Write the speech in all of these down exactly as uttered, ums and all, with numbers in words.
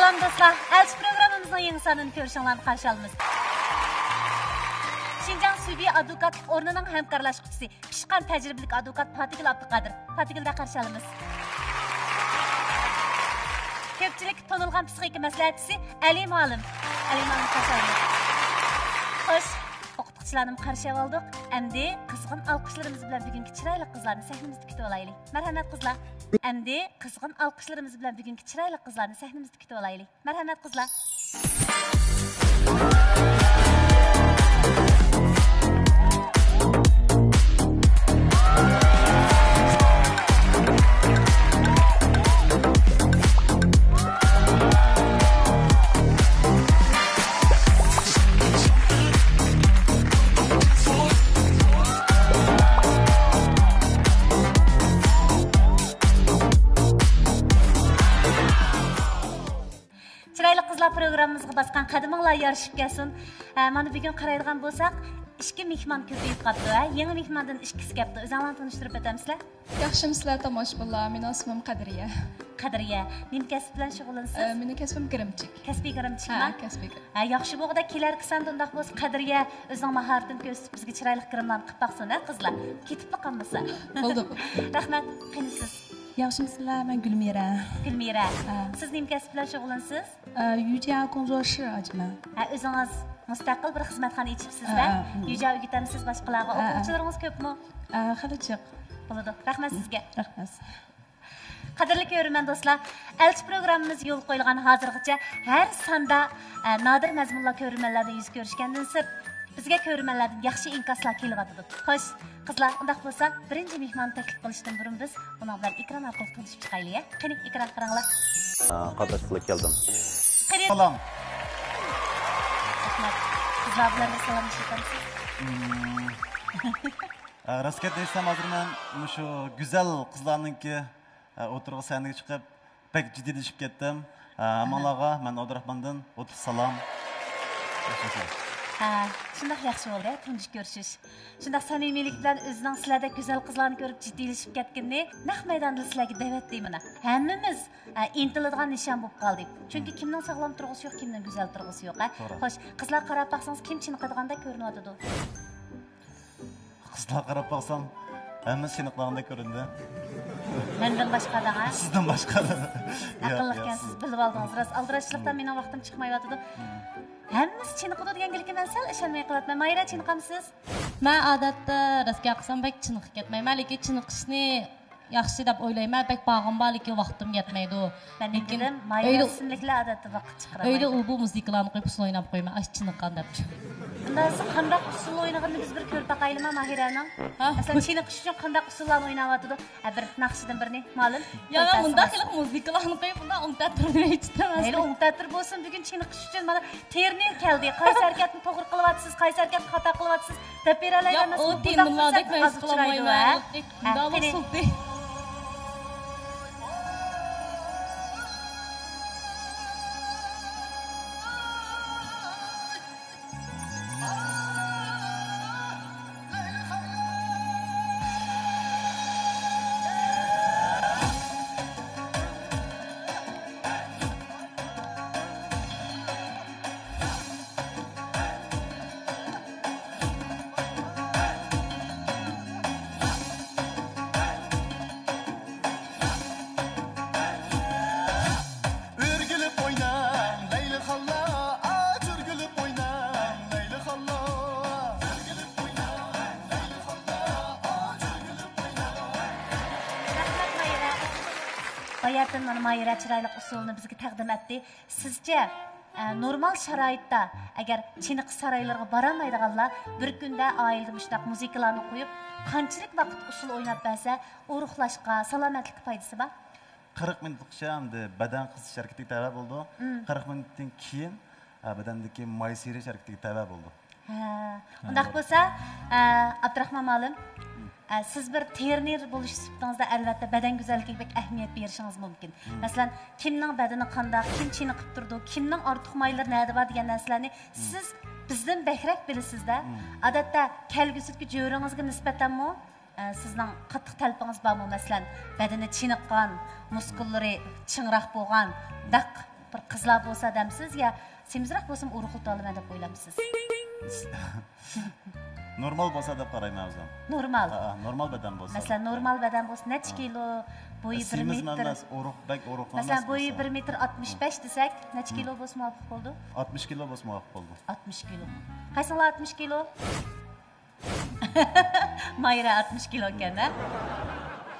دوستلار، ئەلچى پروگراممىمىزنىڭ يېڭى سانىنى كۆرۈشۈڭلارنى قارشى ئالىمىز. شىنجاڭ سۈبى ئادۋوكاتلىق ئورنىنىڭ ھەمكارلاشقۇچىسى، پىشقان تەجرىبىلىك ئادۋوكات پاتىگۈل ئابدۇقادىر. پاتىگۈلدە قارشى ئالىمىز. كۆپچىلىككە تونۇلغان پسىخىكا مەسلىھەتچىسى ئەلى مۇئەللىم. ئەلى مۇئەللىم قارشى ئالىمىز. خوش، ئوقۇتقۇچىلارنىمۇ قارشى ئالدۇق. ئەمدى قىزغىن ئالقىشلىرىمىز بىلەن بۈگۈنكى چىرايلىق قىزلارنى سەھنىمىزدە كۈتۈۋالايلى. مەرھەمەت، قىزلار. ئەمدى قىزغىن ئالقىشلىرىمىز بىلەن بۈگۈنكى چىرايلىق قىزلارنى سەھنىمىزدە كۈتۈۋالايلى. مەرھەمەت، قىزلار. چىرايلىق قىزلار، پروگراممىمىزغا باسقان قەدىمىڭلار يارىشىپ كەلسۇن. ھە، مانا بۈگۈن قارايدىغان بولساق، ئىككى مېھمان كۆپىيىپ قاپتۇ، ھە؟ يېڭى مېھماندىن ئىككىسى كەپتۇ. ئۆزۈڭلارنى تونۇشتۇرۇپ ئۆتەمسىلەر؟ ياخشىمۇسىلەر تاماشىبىنلار؟ مېنىڭ ئىسمىم قەدرىيە. قەدرىيە، نېمە كەسىپ بىلەن شۇغۇللىنىسىز؟ ئە، مېنىڭ كەسپىم گىرىمچىك. كەسپىي گىرىمچىكما؟ ھە، كەسپىي گىرىم. ھە، ياخشى بولغۇدا كېلەركى ساندا ئۇنداق بولسا قەدرىيە ئۆزىنىڭ ماھارىتىنى كۆرسىتىپ بىزگە چىرايلىق گىرىملارنى قىلىپ باقسۇن، ھە قىزلار؟ كېتىپلا قالمىسا. بولدى، بولدى. رەھمەت، قېنى سىز؟ ياخشىمۇسىلەر؟ مەن گۈلمىرە. گۈلمىرە. ھە. سىز نېمە كەسىپ بىلەن شۇغۇللىنىسىز؟ ئە، يۈجيا كوڭزوشى ئاچىمەن. ھە، ئۆزىڭىز مۇستەقىل بىر خىزمەتخانا ئېچىپسىز-دە؟ ھە، ھە. يۈجيا ئۆگىتەمسىز باشقىلارغا؟ ھە، ھە. ئوقۇغۇچىلىرىڭىز كۆپمۇ؟ ئە، خېلى جىق. بولىدۇ. رەھمەت سىزگە. رەھمەت. قەدىرلىك كۆرۈرمەن دوستلار، ئەلچى پروگراممىمىز يولغا قويۇلغان ھازىرغىچە ھەر ساندا، ئە، نادىر مەزمۇنلار كۆرۈرمەنلەردىن يۈز كۆرۈشكەندىن سىرت، بىزگە كۆرۈرمەنلەردىن ياخشى ئىنكاسلار كېلىۋاتىدۇ. خوش، قىزلار، ئۇنداق بولسا، بىرىنچى مېھماننى تەكلىپ قىلىشتىن بۇرۇن بىز ئۇنىڭ بىلەن ئېكران ئارقىلىق تونۇشۇپ چىقايلى، ھە؟ قېنى، ئېكران قاراڭلار. ئا، قاتناشقىلى كەلدىم. قېنى. سالام. رەھمەت. قىزلار بىلەن بىر سالاملىشىۋېتەمسىز؟ مم. ئا، راست گەپنى ئېيتسام، ھازىر مەن مۇشۇ گۈزەل قىزلارنىڭكى، ئا، ئوتتۇرىغا سەھنىگە چىقىپ، بەك جىددىيلىشىپ كەتتىم. ئا، ھەممىڭلارغا مەن ئابدۇراخماندىن ئوتتۇز سالام. ھە، شۇنداق ياخشى بولدى، تۇنجى كۆرۈشۈش. شۇنداق سەمىمىيلىك بىلەن ئۆزىنىڭ سىلەردەك گۈزەل قىزلارنى كۆرۈپ جىددىيلىشىپ كەتكىنىنى نەق مەيداندا سىلەرگە دەۋەتتى مانا. ھەممىمىز، ئە، ئىنتىلىدىغان نىشان بولۇپ قالدى. چۈنكى كىمنىڭ ساغلام تۇرغۇسى يوق، كىمنىڭ گۈزەل تۇرغۇسى يوق، ھە؟ توغرا. خوش، قىزلارغا قاراپ باقسىڭىز، كىم چېنىقىدىغاندەك كۆرۈنۈۋاتىدۇ؟ قىزلارغا قاراپ باقسام، ھەممىسى چېنىقىدىغاندەك كۆرۈندى. مەندىن باشقا دەڭ، ھە؟ سىزدىن باشقا. ئەقىللىقكەنسىز، بىلىۋالدىڭىز. راست، ئالدىراشچىلىقتا مېنىڭ ۋاقتىم چىقمايۋاتىدۇ. ھەممىسى چېنىقىدۇ دېگەن گېلىكى مەن سەل ئىشەنمەي قېلىۋاتىمەن. ماھىرە، چېنىقامسىز؟ مەن ئادەتتە راست گەپ قىلسام بەك چېنىقىپ كەتمەيمەن، لېكىن چېنىقىشنى ياخشى دەپ ئويلايمەن. بەك بارغۇم بار، لېكىن ۋاقتىم يەتمەيدۇ. مەن لېكىن دېدىم، ماھىرە ئۆيدە ئىسىملىكلەر ئادەتتە ۋاقىت چىقىرالمايدۇ. ئۆيدە ئۇ بۇ مۇزىكىلارنى قويۇپ ئۇسسۇل ئويناپ قويىمەن، ئاش چېنىققان دەپ. ئۇنداق بولسا قانداق ئۇسسۇل ئوينىغىنىنى بىز بىر كۆرۈپ باقايلىما ماھىرەنىڭ؟ ھە؟ مەسىلەن، چېنىقىش ئۈچۈن قانداق ئۇسسۇللارنى ئويناۋاتىدۇ؟ ھە، بىر ناخشىدىن بىرنى، مالىم. يا، مەن مۇنداق قىلىپ مۇزىكىلارنى قويۇپ، مۇنداق ئوڭ تەتۈرنى ئېيتىمەن. مەيلى، ئوڭ تەتۈر بولسۇن، بۈگۈن چېنىقىش ئۈچۈن مانا ترېنېر كەلدى. قايسى ھەرىكەتنى توغرا قىلىۋاتىسىز، قايسى ھەرىكەتنى خاتا قىلىۋاتىسىز دەپ بېرەلەيمەن. ياق، ئۇ تېنىملاردەك مەشىق قىلالمايمەن. ھە، قېنى. ئۆرگۈلۈپ ئويناڭ، لەيلى خانلار، ئاچ ئۆرگۈلۈپ ئويناڭ، لەيلى خانلار. رەھمەت، ماھىرە. باياتىن مانا ماھىرە چىرايلىق ئۇسسۇلنى بىزگە تەقدىم ئەتتى. سىزچە، ئە، نورمال شارائىتتا، ئەگەر چېنىقىش سارايلىرىغا بارالمايدىغانلار بىر كۈندە ئائىلىدە مۇشۇنداق مۇزىكىلارنى قويۇپ، قانچىلىك ۋاقىت ئۇسسۇل ئويناپ بەرسە، ئورۇقلاشقا، سالامەتلىككە پايدىسى بار؟ قىرىق مىنۇتلۇقچە ئەمدى بەدەن قىزىش ھەرىكىتىگە تەۋە بولىدۇ. مم. قىرىق مىنۇتتىن كېيىن، ئە، بەدەندىكى ماي سىيرىش ھەرىكىتىگە تەۋە بولىدۇ. ھە، ئۇنداق بولسا، ئە، ئابدۇراخمان مۇئەللىم، ئە، سىز بىر ترېنېر بولۇش سۈپىتىڭىزدە، ئەلۋەتتە، بەدەن گۈزەللىكىگە بەك ئەھمىيەت بېرىشىڭىز مۇمكىن. مم. مەسىلەن، كىمنىڭ بەدىنى قانداق، كىم چېنىقىپ تۇرىدۇ، كىمنىڭ ئارتۇق مايلىرى نەدە بار دېگەن نەرسىلەرنى سىز بىزدىن بەكرەك بىلىسىز-دە. مم. ئادەتتە، كەلگۈسىدىكى جۆرىڭىزگە نىسبەتەنمۇ، ئە، سىزنىڭ قاتتىق تەلىپىڭىز بارمۇ؟ مەسىلەن، بەدىنى چېنىققان، مۇسكۇللىرى چىڭراق بولغان، داق بىر قىزلار بولسا دەمسىز يا سېمىزراق بولسىمۇ ئورۇقلىتىۋالىمەن دەپ ئويلامسىز؟ نورمال بولسا دەپ قارايمەن ئۆزۈم. نورمال. ھە، ھە، نورمال بەدەن بولسا. مەسىلەن، نورمال بەدەن بولسا نەچچە كىلو؟ بويى بىر سېمىز مېتىر. ئەمەس، ئورۇق، بەك ئورۇق ئەمەس. مەسىلەن، بويى بولسا. بىر مېتىر ئاتمىش بەش دېسەك، نەچچە كىلو بولسا مۇۋاپىق بولىدۇ؟ ئاتمىش كىلو بولسا مۇۋاپىق بولىدۇ. ئاتمىش كىلو. قايسىڭلار ئاتمىش كىلو؟ مايرا ئاتمىش كىلو ئىكەن ھە؟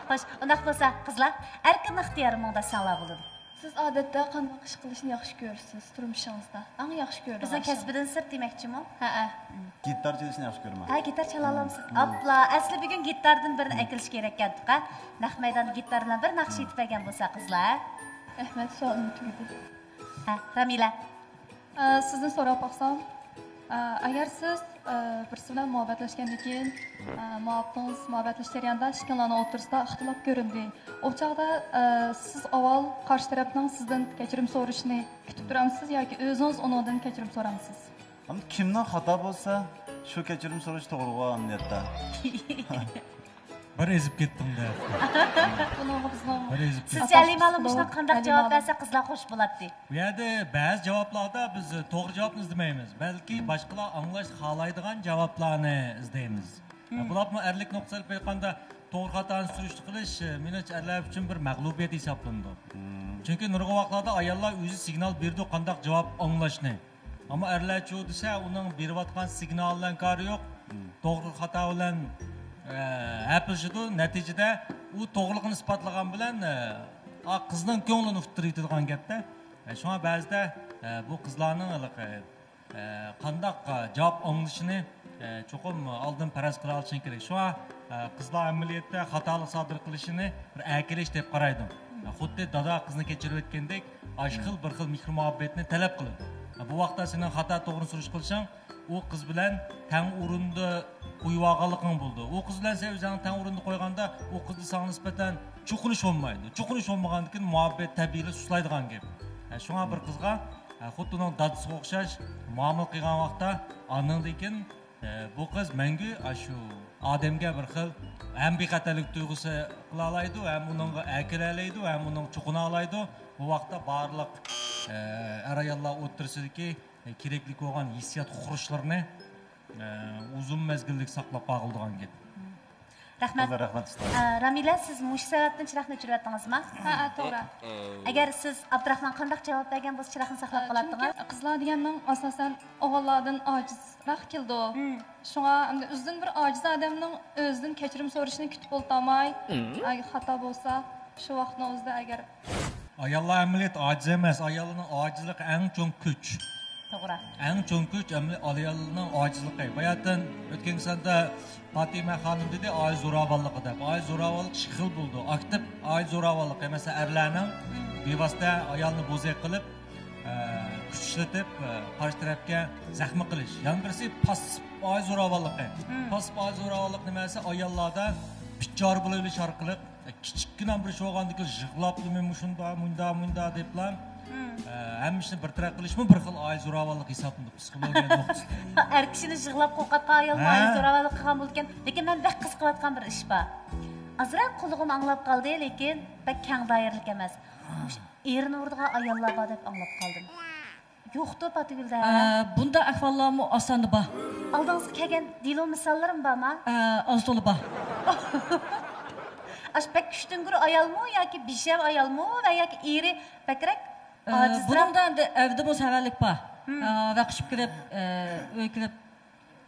خوش، ئۇنداق بولسا قىزلار، ئەركىن ئىختىيار مۇڭداشساڭلار بولىدۇ. سىز ئادەتتە قانداق ئىش قىلىشنى ياخشى كۆرىسىز تۇرمۇشىڭىزدا؟ ئەڭ ياخشى كۆرىدىغان ئىشىڭىز؟ بىزنىڭ كەسىپتىن سىرت دېمەكچىمۇ؟ ھەئە. گىتار چېلىشنى ياخشى كۆرىمەن. ھە، گىتار چالالامسىز؟ ئاپلا، ئەسلى بۈگۈن گىتاردىن بىرنى ئەكېلىش كېرەككەنتۇق ھە؟ نەق مەيداندا گىتار بىلەن بىر ناخشا ئېيتىپ بەرگەن بولسا قىزلار. رەھمەت، سوئالىم تۈگىدى. ھە، رامىلە. ئە، سىزدىن سوراپ باقسام، ئە، ئەگەر سىز، ئە، بىرسى بىلەن مۇھەببەتلەشكەندىن كېيىن، ئە، مۇھەببىتىڭىز، مۇھەببەتلىشىش جەريانىدا ئىككىڭلارنىڭ ئوتتۇرىسىدا ئىختىلاپ كۆرۈندى. ئۇ چاغدا، ئە، سىز ئاۋۋال قارشى تەرەپنىڭ سىزدىن كەچۈرۈم سورىشىنى كۈتۈپ تۇرامسىز ياكى ئۆزىڭىز ئۇنىڭدىن كەچۈرۈم سورامسىز؟ ئەمدى كىمنىڭ خاتا بولسا، شۇ كەچۈرۈم سورىشى توغرىغۇ ئەمەلىيەتتە. بىر ئېزىپ كەتتىڭ دە. بۇنىڭغا بىزنىڭ بىر ئېزىپ كەتتىڭ. سىزچە، ھەلىمە ھالىم مۇشۇنداق قانداق جاۋاب بەرسە قىزلار خوش بولاتتى؟ بۇ يەردە بەزى جاۋابلاردا بىز توغرا جاۋابنى ئىزدىمەيمىز، بەلكى باشقىلار ئاڭلاشنى خالايدىغان جاۋابلارنى ئىزدەيمىز. بولۇپمۇ ئەرلىك نۇقتىسى ئېلىپ ئېيتقاندا، توغرا خاتانى سۈرۈشتە قىلىش، مېنىڭچە، ئەرلەر ئۈچۈن بىر مەغلۇبىيەت ھېسابلىنىدۇ. چۈنكى نۇرغۇن ۋاقىتلاردا ئاياللار ئۆزى سىگنال بېرىدۇ، قانداق جاۋاب ئاڭلاشنى. ئەمما ئەرلەرچۇ دېسە، ئۇنىڭ بېرىۋاتقان سىگنالى بىلەن كارى يوق. توغرا خاتا بىلەن، ئە، ھەپىلىشىدۇ. نەتىجىدە ئۇ توغرىلىقىنى ئىسپاتلىغان بىلەن، ئە، ئا، قىزنىڭ كۆڭلىنى ئۇتتۇرۇۋېتىدىغان گەپتە. ئە، شۇڭا بەزىدە، ئە، بۇ قىزلارنىڭ ھېلىقى، ئە، قانداق، ئە، جاۋاب ئاڭلىشىنى، ئە، چوقۇم ئالدىن پەرەز قىلالىشىڭ كېرەك. شۇڭا، ئە، قىزلار ئەمەلىيەتتە خاتالىق سادىر قىلىشىنى بىر ئەركىلەش دەپ قارايدۇ. خۇددى دادا قىزنى كەچۈرۈۋەتكەندەك، ئاشۇ خىل بىر خىل مېھىر مۇھەببەتنى تەلەپ قىلىدۇ. بۇ ۋاقىتتا سېنىڭ خاتا توغرىنى سۈرۈش قىلىشىڭ ئۇ قىز بىلەن تەڭ ئورۇندا قويۇۋالغانلىقىڭ بولىدۇ. ئۇ قىز بىلەن سەن ئۆزۈڭنى تەڭ ئورۇندا قويغاندا، ئۇ قىزدا ساڭا نىسبەتەن چوقۇنۇش بولمايدۇ. چوقۇنۇش بولمىغاندىن كېيىن مۇھەببەت تەبىئىيلا سۇسلايدىغان گەپ. شۇڭا بىر قىزغا، خۇددى ئۇنىڭ دادىسىغا ئوخشاش مۇئامىلە قىلغان ۋاقىتتا، ئاندىن كېيىن، بۇ قىز مەڭگۈ ئاشۇ ئادەمگە بىر خىل ھەم بىخەتەرلىك تۇيغۇسى قىلالايدۇ، ھەم ئۇنىڭغا ئەركىلەلەيدۇ، ھەم ئۇنىڭغا چوقۇنالايدۇ. بۇ ۋاقىتتا بارلىق، ئەر-ئاياللار ئوتتۇرىسىدىكى كېرەكلىك بولغان ھېسسىيات خۇرۇچلىرىنى، ئە، ئۇزۇن مەزگىللىك ساقلاپ قالغىلىدىغان گەپ. رەھمەت. رەھمەت، ئۇستاز. ئە، رامىلە، سىز مۇشۇ سەۋەبتىن چىراغنى ئۆچۈرۈۋەتتىڭىزما؟ ھە، ھە، توغرا. ئەگەر سىز ئابدۇراخمان قانداق جاۋاب بەرگەن بولسا چىراغنى ساقلاپ ئە، قالاتتىڭىز؟ چۈنكى قىزلار دېگەننىڭ ئاساسەن ئوغۇللاردىن ئاجىزراق كېلىدۇ. شۇڭا ئەمدى ئۆزىدىن بىر ئاجىز ئادەمنىڭ ئۆزىدىن كەچۈرۈم سورىشىنى كۈتۈپ ئولتۇرماي، ئەگەر خاتا بولسا، شۇ ۋاقىتنىڭ ئۆزىدە ئەگەر ئاياللار ئەمەلىيەتتە ئاجىز ئەمەس، ئاياللارنىڭ ئاجىزلىقى ئەڭ چوڭ كۈچ. توغرا. ئەڭ چوڭ كۈچ ئەمەلىيەتتە ئاياللارنىڭ ئاجىزلىقى. باياتىن ئۆتكەن ساندا پاتىمە خانىم دېدى، ئائىلە زوراۋانلىقى دەپ. ئائىلە زوراۋانلىقى ئىككى خىل بولىدۇ. ئاكتىپ ئائىلە زوراۋانلىقى، مەسىلەن، ئەرلەرنىڭ بىۋاسىتە ئايالنى بوزەك قىلىپ، ئە، كۈچ ئىشلىتىپ، ئە، قارشى تەرەپكە زەخمە قىلىش. يەنە بىرسى پاسسىپ ئائىلە زوراۋانلىقى. پاسسىپ ئائىلە زوراۋانلىقى نېمە دېسە، ئاياللاردا بىچارە بولۇۋېلىش ئارقىلىق، ئە، كىچىككىنە بىر ئىش بولغاندىكىن يىغلاپلا، مەن مۇشۇنداق، مۇنداق، مۇنداق دەپلا، ئە، ھەممە ئىشنى بىر تەرەپ قىلىشمۇ بىر خىل ئائىلە زوراۋانلىقى ھېسابلىنىدۇ، پسىخولوگىيە نۇقتىسىدىن. ئەر كىشىنى يىغلاپ قورقۇتقان ئايالمۇ ھە. ئائىلە زوراۋانلىقى قىلغان بولىدىكەن. لېكىن مەن بەك قىزىقىۋاتقان بىر ئىش بار. ئازراق قۇلىقىم ئاڭلاپ قالدى، لېكىن بەك كەڭ دائىرىلىك ئەمەس. مۇشۇ ئېرىنى ئۇرىدىغان ئاياللار بار دەپ ئاڭلاپ قالدىم. يوقتۇ پاتىگۈلدە. ئە، بۇنداق ئەھۋاللارمۇ ئاز ساندا بار. ئالدىڭىزغا كەلگەن دېلو مىساللىرىمۇ بارما؟ ئە، ئاز تولا بار. ئاشۇ بەك كۈچتۈڭگۈر ئايالمۇ ياكى بىشەم ئايالمۇ ۋە ياكى ئېرى بەكرەك ئە، ئاجىزراق؟ بۇنىڭدا ئەمدى ئەۋدىمۇ سەۋەنلىك بار. ئە، ۋە قىچىپ كىرىپ، ئە، ئۆي كىرىپ،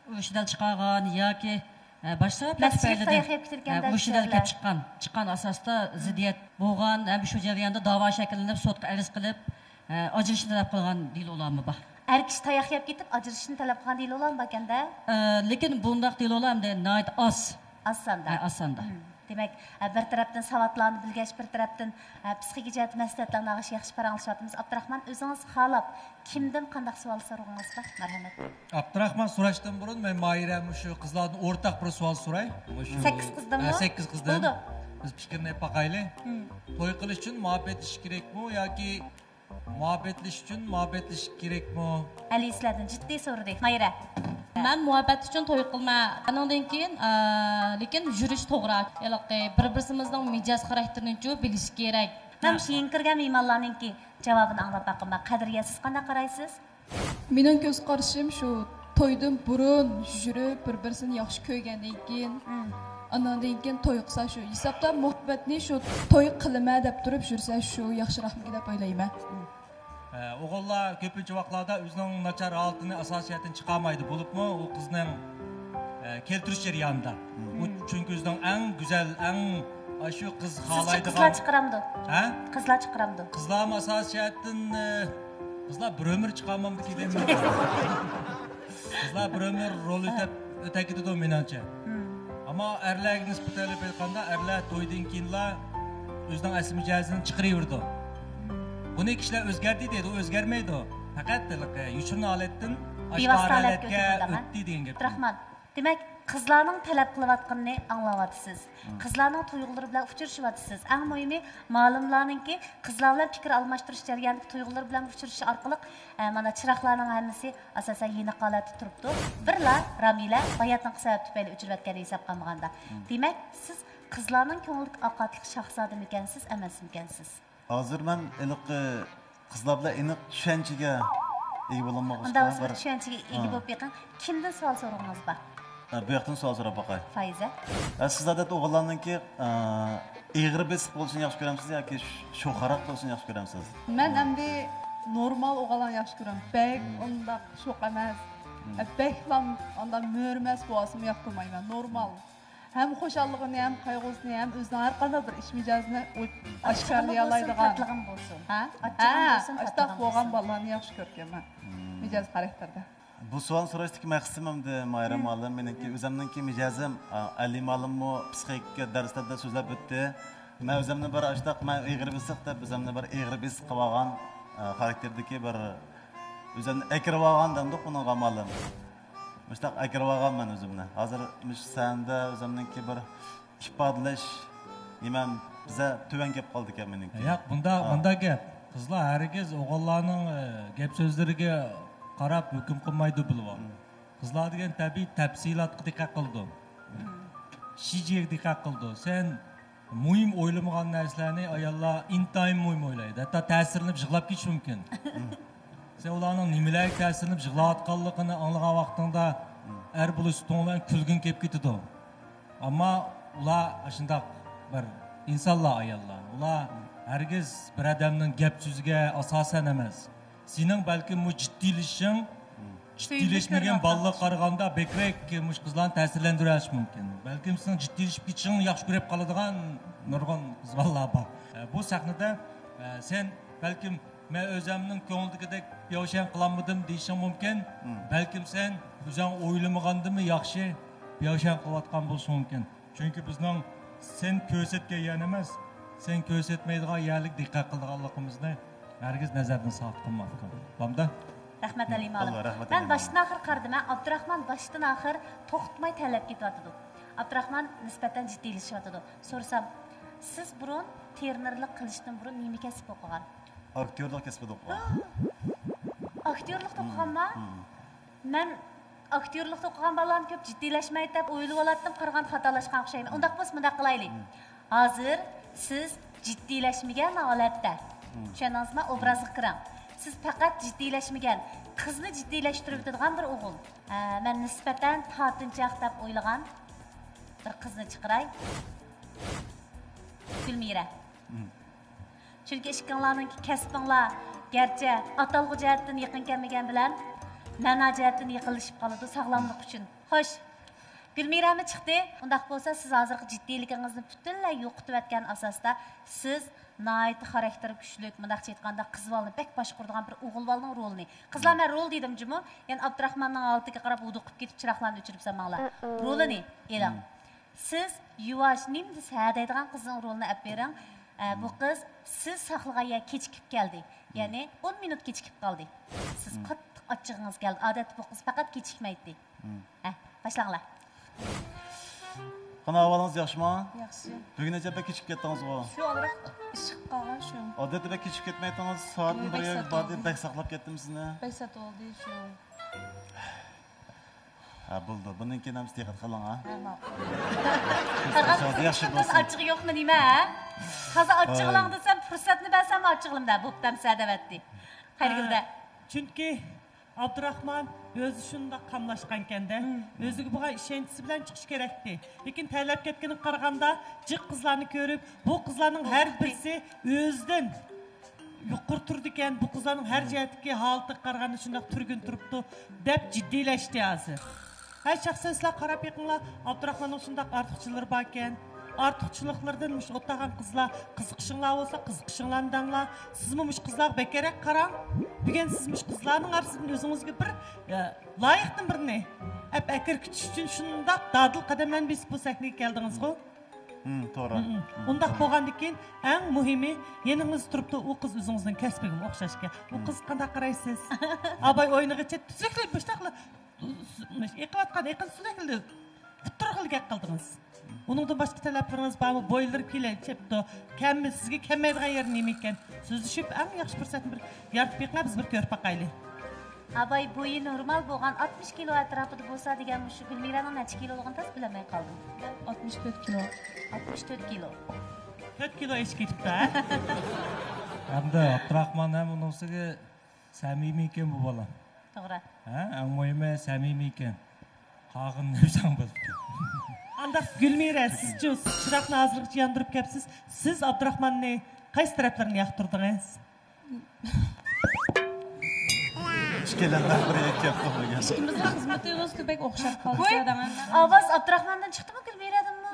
ئۇرۇشىدەل چىقارغان ياكى، ئە، باشقا سەۋەبلەر مەسچىتكە تۈپەيلىدىن، تاياق يەپ كېتىدىكەن ئە، ئۇرۇشىدەل كەپ چىققان، چىققان ئاساستا زىددىيەت بولغان ھەم شۇ جەرياندا داۋا شەكىللىنىپ، سوتقا ئەرز قىلىپ، ئە، ئاجرىشىشنى تەلەپ قىلغان دېلولارمۇ بار. ئەر كىشى تاياق يەپ كېتىپ، ئاجرىشىشنى تەلەپ قىلغان دېلولارمۇ باركەندە؟ ئە، لېكىن بۇنداق دېلولار ئەمدى ناھايىتى ئاز. ئاز ساندا. ئە، ئاز ساندا. دېمەك، ئە، بىر تەرەپتىن ساۋاتلارنى بىلگەچ، بىر تەرەپتىن، ئە، پسىخىكا جەھەتتە مەسلىھەتلەرنى ئالغاچ ياخشى پاراڭلىشىۋاتىمىز. ئابدۇراخمان، ئۆزىڭىز خالاپ كىمدىن قانداق سوئال سورىغىڭىز بار؟ مەرھەمەت. ئابدۇراخمان سوراشتىن بۇرۇن، مەن ماھىرە مۇشۇ قىزلاردىن ئورتاق بىر سوئال سوراي. مۇشۇ سەككىز قىزدىنمۇ؟ ھە، سەككىز قىزدىن. بولىدۇ. بىز پىكىرنى ئېلىپ باقايلى. توي قىلىش ئۈچۈن مۇھەببەتلىشىش كېرەكمۇ ياكى مۇھەببەتلىشىش ئۈچۈن مۇھەببەتلىشىش كېرەكمۇ؟ ئەلى سىلەردىن جىددىي سورىدى. ماھىرە. مەن مۇھەببەت ئۈچۈن توي قىلىمەن. ئانىڭدىن كېيىن، ئە، لېكىن يۈرۈش توغرا. ھېلىقى بىر-بىرسىمىزنىڭ مىجەز خاراكتېرىنىچۇ بىلىش كېرەك. مەن مۇشۇ يېڭى كىرگەن مېھمانلارنىڭكى جاۋابىنى ئاڭلاپ باقىمەن. قەدرىيە، سىز قانداق قارايسىز؟ مېنىڭ كۆز قارىشىم شۇ، تويدىن بۇرۇن يۈرۈپ، بىر-بىرسىنى ياخشى كۆرگەندىن كېيىن، مم. ئاناندىن كېيىن توي قىلسا شۇ. ھېسابتا مۇھەببەتنى شۇ توي قىلىمەن دەپ تۇرۇپ يۈرسە شۇ ياخشىراقمىكىن دەپ ئويلايمەن. ئە، ئوغۇللار كۆپىنچە ۋاقىتلاردا ئۆزىنىڭ ناچار ھالىتىنى ئاساسىي جەھەتتىن چىقارمايدۇ، بولۇپمۇ ئۇ قىزنىڭ، ئە، كەلتۈرۈش جەريانىدا. مم. ئۇ چۈنكى ئۆزىنىڭ ئەڭ گۈزەل، ئەڭ ئاشۇ قىز سىزچە خالايدىغان. قىزلار چىقىرامدۇ؟ ھە؟ قىزلار چىقىرامدۇ؟ قىزلارمۇ ئاساسىي جەھەتتىن، ئە، قىزلار بىر ئۆمۈر چىقارمامدىكىن دەيمەن. قىزلار بىر ئۆمۈر رول ئۆتەپ، ئۆتەپ كېتىدۇ مېنىڭچە. مم. ئەمما ئەرلەرگە نىسبەتەن ئېلىپ ئېيتقاندا، ئەرلەر تويدىن كېيىنلا ئۆزىنىڭ ئەسلى مىجەزىنى چىقىرىۋېرىدۇ. بۇنى كىشىلەر ئۆزگەردى دەيدۇ، ئۇ ئۆزگەرمەيدۇ. پەقەت ھېلىقى يوشۇرۇن ھالەتتىن ئاشكارا بىۋاسىتە ھالەتكە ھالەتكە ئۆتىدۇ دەيمەن. ئۆتتى دېگەن گەپ. ئابدۇراخمان، دېمەك، قىزلارنىڭ تەلەپ قىلىۋاتقىنىنى ئاڭلاۋاتىسىز. مم. قىزلارنىڭ تۇيغۇلىرى بىلەن ئۇچرىشىۋاتىسىز. ئەڭ مۇھىمى، مالىملارنىڭكى قىزلار بىلەن پىكىر ئالماشتۇرۇش جەريانىدىكى تۇيغۇلىرى بىلەن ئۇچرىشىش ئارقىلىق، ئە، مانا چىراغلارنىڭ ھەممىسى ئاساسەن يېنىق ھالەتتە تۇرۇپتۇ. بىرلا رامىلە باياتىنقى سەۋەب تۈپەيلى ئۆچۈرۈۋەتكەن ھېسابقا ئالمىغاندا. مم. دېمەك، سىز قىزلارنىڭ كۆڭلىدىكى ئاقاتلىق شاھزادىمىكەنسىز، ئەمەسمىكەنسىز؟ ھازىر مەن ھېلىقى قىزلار بىلەن ئېنىق چۈشەنچىگە ئىگە بولالمىغاچقا، ئۇنداق بولسا بىر چۈشەنچىگە ئىگە ھا. بولۇپ بېقىڭ. كىمدىن سوئال سورىغىڭىز بار؟ ھە، بۇ ياقتىن سوئال سوراپ باقاي. فايزە. ھە، سىز ئادەتتە ئوغۇللارنىڭكى، ئە، ئېغىر بېسىق بولۇشىنى ياخشى كۆرەمسىز ياكى شو-، شوخراق بولۇشىنى ياخشى كۆرەمسىز؟ مەن ئەمدى نورمال ئوغۇللارنى ياخشى كۆرەمەن. بەك مم. ئۇنداق شوخ ئەمەس. مم. ئە، بەكلا ئانداق مۆرىمەس بولسىمۇ ياقتۇرمايمەن. نورمال. مم. ھەم خۇشاللىقىنى، ھەم قايغۇسىنى، ھەم ئۆزىنىڭ ھەر قانداق بىر ئىچ مىجەزىنى ئوچ-، ئاچچىقىمۇ بولسۇن، ئاشكارىلىيالايدىغان. تاتلىقىمۇ بولسۇن. ھە؟ ئاچچىقىمۇ ھە، بولسۇن، ئاشتاق تاتلىقىمۇ بولغان بولسۇن. بالىلارنى ياخشى كۆركەنمەن. مم. مىجەز خاراكتېردا. بۇ سوئالنى سوراشتىكى مەقسىتىم ئەمدى ماھىرە مم. مۇئەللىم، مېنىڭكى مم. ئۆزۈمنىڭكى مىجەزىم، ئا، ئەلى مۇئەللىممۇ پسىخىكا دەرسلەردە سۆزلەپ ئۆتتى. مەن ئۆزۈمنى بىر ئاشتاق، مەن ئېغىر بېسىق دەپ ئۆزۈمنى بىر ئېغىر بېسىق قىلىۋالغان، ئا، خاراكتېردىكى بىر ئۆزۈمنى ئەكىرىۋالغان دەمدۇق ئۇنىڭغا مۇئەللىم. مۇشتاق ئەكىرىۋالغان مەن ئۆزۈمنى. ھازىر مۇشۇ سەھنىدە ئۆزۈمنىڭكى بىر ئىپادىلەش نېمەم بىزە تۆۋەن كەپ قالدىكەن مېنىڭكى. ياق، بۇنداق، ھا. بۇنداق گەپ. قىزلار ھەرگىز ئوغۇللارنىڭ، ئە، گەپ سۆزلىرىگە قاراپ ھۆكۈم قىلمايدۇ، بىلىۋال. مم. قىزلار دېگەن تەبىئىي تەپسىلاتقا دىققەت قىلىدۇ. مم. شىجىگە دىققەت قىلىدۇ. سەن مۇھىم ئويلىمىغان نەرسىلەرنى ئاياللار ئىنتايىن مۇھىم ئويلايدۇ. ھەتتا تەسىرلىنىپ يىغلاپ كېتىشى مۇمكىن. سەن ئۇلارنىڭ نېمىلەرگە تەسىرلىنىپ يىغلاۋاتقانلىقىنى ئاڭلىغان ۋاقتىڭدا، ئەر بولۇش سۈپىتىڭ بىلەن كۈلگۈڭ كېلىپ كېتىدۇ. ئەمما ئۇلار ئاشۇنداق بىر ئىنسانلار، ئاياللار. ئۇلار ھەرگىز بىر ئادەمنىڭ گەپ سۆزىگە ئاساسەن ئەمەس. سېنىڭ بەلكىم بۇ جىددىيلىشىشىڭ، جىددىيلەشمىگەن بالىلارغا قارىغاندا بەكرەك مۇشۇ قىزلارنى تەسىرلەندۈرۈۋېلىشى مۇمكىن. بەلكىم سېنىڭ جىددىيلىشىپ كېتىشىڭنى ياخشى كۆرۈپ قالىدىغان نۇرغۇن قىز بالىلار بار. بۇ سەھنىدە سەن بەلكىم مەن ئۆزۈمنىڭ كۆڭلىدىكىدەك بياۋشەن قىلالمىدىم دېيىشىڭ مۇمكىن. مم. بەلكىم سەن ئۆزۈڭ ئويلىمىغاندىنمۇ ياخشى بياۋشەن قىلىۋاتقان بولۇشۇڭ مۇمكىن. چۈنكى بىزنىڭ سەن كۆرسەتكەن يەرنى ئەمەس، سەن كۆرسەتمەيدىغان يەرلىك دىققەت قىلىدىغانلىقىمىزنى ھەرگىز نەزەردىن ساقىت قىلماپتۇ. بامدا؟ رەھمەت، ئەلى مۇئەللىم. رەھمەت، مەن ئەلى باشتىن ئاخىر قارىدىم، ھە. ئابدۇراخمان باشتىن ئاخىر توختىماي تەرلەپ كېتىۋاتىدۇ. ئابدۇراخمان نىسبەتەن جىددىيلىشىۋاتىدۇ. سورىسام، سىز بۇرۇن ترېنېرلىق قىلىشتىن بۇرۇن نېمە كەسىپ ئوقۇغان؟ ئاكتيورلۇق كەسپىدە ئوقۇغان. ئاكتيورلۇقتا ئوقۇغانما؟ مم. مەن ئاكتيورلۇقتا ئوقۇغان بالىلارنى كۆپ جىددىيلەشمەيدۇ دەپ ئويلىۋالاتتىم، قارىغاندا خاتالاشقان ئوخشايمەن. ئۇنداق بولسا مۇنداق قىلايلى. مم. ھازىر سىز جىددىيلەشمىگەن ھالەتتە. مم. چۈشەندىڭىزما؟ ئوبرازغا كىرىڭ. سىز پەقەت جىددىيلەشمىگەن، قىزنى جىددىيلەشتۈرۈۋېتىدىغان بىر ئوغۇل. ئە، مەن نىسبەتەن تارتىنچاق دەپ ئويلىغان بىر قىزنى چىقىراي. گۈلمىرە. مم. چۈنكى ئىككىڭلارنىڭكى كەسپىڭلار گەرچە ئاتالغۇ جەھەتتىن يېقىن كەلمىگەن بىلەن، مەنا جەھەتتىن يېقىنلىشىپ قالىدۇ ساغلاملىق ئۈچۈن. خوش، گۈلمىرەمۇ چىقتى. ئۇنداق بولسا، سىز ھازىرقى جىددىيلىكىڭىزنى پۈتۈنلەي يوقىتىۋەتكەن ئاساستا، سىز ناھايىتى خاراكتېرى كۈچلۈك، مۇنداقچە ئېيتقاندا، قىز بالىنى بەك باشقۇرىدىغان بىر ئوغۇل بالىنىڭ رولىنى. قىزلار، مەن رول دېدىم جۇمۇ، يەنە ئابدۇراخماننىڭ ھالىتىگە قاراپ ھودۇقۇپ كېتىپ، چىراغلارنى ئۆچۈرۈپ سالماڭلار. رولىنى ئېلىڭ. سىز يۇۋاش، نېمە دېسە ھە دەيدىغان قىزنىڭ رولىنى ئەپ بېرىڭ. ئە، بۇ قىز سىز ساقلىغان يەر كېچىكىپ كەلدى. يەنى ئون مىنۇت كېچىكىپ قالدى. سىز قاتتىق ئاچچىقىڭىز كەلدى. ئادەتتە بۇ قىز پەقەت كېچىكمەيتتى. ھە، باشلاڭلار. قانداق ئەھۋالىڭىز، ياخشىمۇ؟ ياخشى. بۈگۈن نەچچە بەك كېچىكىپ كەتتىڭىزغۇ؟ شۇ ئازراق ئىش چىقىپ قالغان شۇ. ئادەتتە بەك كېچىكىپ كەتمەيتتىڭىز. سائەتمۇ بىر يەرگە باردى، بەك ساقلاپ كەتتىم سىزنى. بەك سەت بولدى شۇ. ھە، بولدى. بۇندىن كېيىن ھەممىسى دىققەت قىلىڭ، ھە؟ ھە، ماقۇل. قارىغان ياخشى بولسۇن. ئاچچىقى يوقمۇ نېمە، ھە؟ تازا ئاچچىقلاڭ دېسەم، پۇرسەتنى بەرسەم ئاچچىقلىمدا بوپتۇ ئەمسە دەۋەتتى. خەيرىگۈلدە. چۈنكى ئابدۇراخمان ئۆزى شۇنداق قاملاشقانكەندە، ئۆزىگە بولغان ئىشەنچىسى بىلەن چىقىشى كېرەكتى. لېكىن تەرلەپ كەتكىنىگە قارىغاندا، جىق قىزلارنى كۆرۈپ، بۇ قىزلارنىڭ ھەر بىرسى ئۆزىدىن يۇقىرى تۇرىدىكەن، بۇ قىزلارنىڭ ھەر جەھەتتىكى ھالىتىگە قارىغاندا شۇنداق تۈرگۈن تۇرۇپتۇ، دەپ جىددىيلەشتى ھازىر. ھە، شەخسەن سىلەر قاراپ بېقىڭلار، ئابدۇراخماننىڭ شۇنداق ئارتۇقچىلىرى باركەن. ئارتۇقچىلىقلىرىدىن مۇشۇ ئولتۇرغان قىزلار قىزىقىشىڭلار بولسا، قىزىقىشىڭلارنى دەڭلار. سىزمۇ مۇشۇ قىزلارغا بەكرەك قاراڭ. بۈگۈن سىز مۇشۇ قىزلارنىڭ ئارىسىدىن ئۆزىڭىزگە بىر، ئە، لايىقتىن بىرنى ئەپ ئەكىركۈتۈش ئۈچۈن شۇنداق دادىل قەدەملەرنى بېسىپ بۇ سەھنىگە كەلدىڭىزغۇ. ھىم، توغرا. ھىم، ھىم. ئۇنداق بولغاندىن كېيىن، ئەڭ مۇھىمى، يېنىڭىزدا تۇرۇپتۇ، ئۇ قىز ئۆزىڭىزنىڭ كەسپىگىمۇ ئوخشاشكەن. ئۇ قىزغا قانداق قارايسىز؟ ئاباي ئوينىغىچە تۈزۈكلەپ مۇشۇنداقلا ئېقىۋاتقان ئېقىن سۇدەكلا پۇتتۇرغىلى گەپ قىلدىڭىز. ئۇنىڭدىن باشقا تەلەپلىرىڭىز بارمۇ؟ بويلىرى كېلەچەپتۇ. كەم، سىزگە كەلمەيدىغان يېرى نېمە ئىكەن؟ سۆزلىشىپ، ئەڭ ياخشى پۇرسەتنى بىر يارىتىپ بېقىڭ، بىز بىر كۆرۈپ باقايلى. ئاباي بويى نورمال بولغان ئاتمىش كىلو ئەتراپىدا بولسا دېگەن، مۇشۇ گۈلمىرەنىڭ نەچچە كىلولۇقىنى تازا بىلەلمەي قالدىم. ئاتمىش تۆت كىلو. ئاتمىش تۆت كىلو. تۆت كىلو ئېشىپ كېتىپتۇ، ھە؟ ھەمدە ئابدۇراخمان ھەم ئۇنىڭ ئۈستىگە سەمىمىيكەن بۇ بالا. توغرا. ھە، ئەڭ مۇھىمى سەمىمىيكەن. قالغىنىنى ئۆزۈڭ بىل. ئانداق گۈلمىرە، سىزچۇ، سىز چىراغنى ھازىرغىچە ياندۇرۇپ كەپسىز. سىز ئابدۇراخماننى قايسى تەرەپلىرىنى ياقتۇردىڭىز؟ ئىككىيلەن بىر كەپتۇ بۇ گەپ. ئىككىمىزنىڭ خىزمىت تۇيغۇسىغا بەك ئوخشاپ قالدى. ۋوي، ئاداڭ. ئاۋاز ئابدۇراخماندىن چىقتىمۇ، گۈلمىرەدىنمۇ؟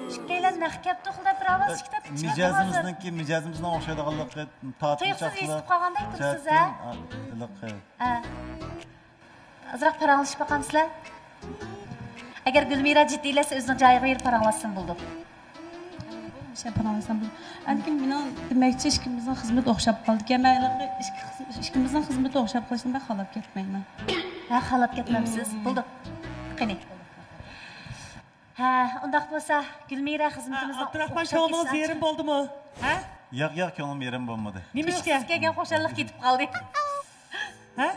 ئىككىيلەن نەق كەپتۇ، خۇدا بىر ئاۋاز چىقتى. مىجەزىمىزنىڭكى، مىجەزىمىزنىڭ ئوخشايدىغانلىقى، تۇيۇقسىز ھېس قىلىپ قالغاندەك تۇرىسىز، ھە؟ ھە. ئازراق پاراڭلىشىپ باقامسىلەر؟ ئەگەر گۈلمىرە جىددىيلەشسە، ئۆزىنىڭ جايىغا بېرىپ پاراڭلاشسىمۇ بولىدۇ. شۇ پاراڭلاشسام بولىدۇ. ئەنكىن مېنىڭ دېمەكچى، ئىككىمىزنىڭ خىزمىتى ئوخشاپ قالدىكەن. مەن ھېلىقى ئىككى خىز-، ئىككىمىزنىڭ خىزمىتى ئوخشاپ قېلىشىنى بەك خالاپ كەتمەيمەن. ھە، خالاپ كەتمەمسىز؟ بولىدۇ. قېنى. ھە، ئۇنداق بولسا، گۈلمىرە خىزمىتىمىزنىڭ ئابدۇراخمان، كۆڭلىڭىز يېرىم بولدىمۇ؟ ھە؟ ياق، ياق، كۆڭلۈم يېرىم بولمىدى. نېمىشقا؟ سىز كەلگەن خۇشاللىق كېتىپ قالدى. ھە؟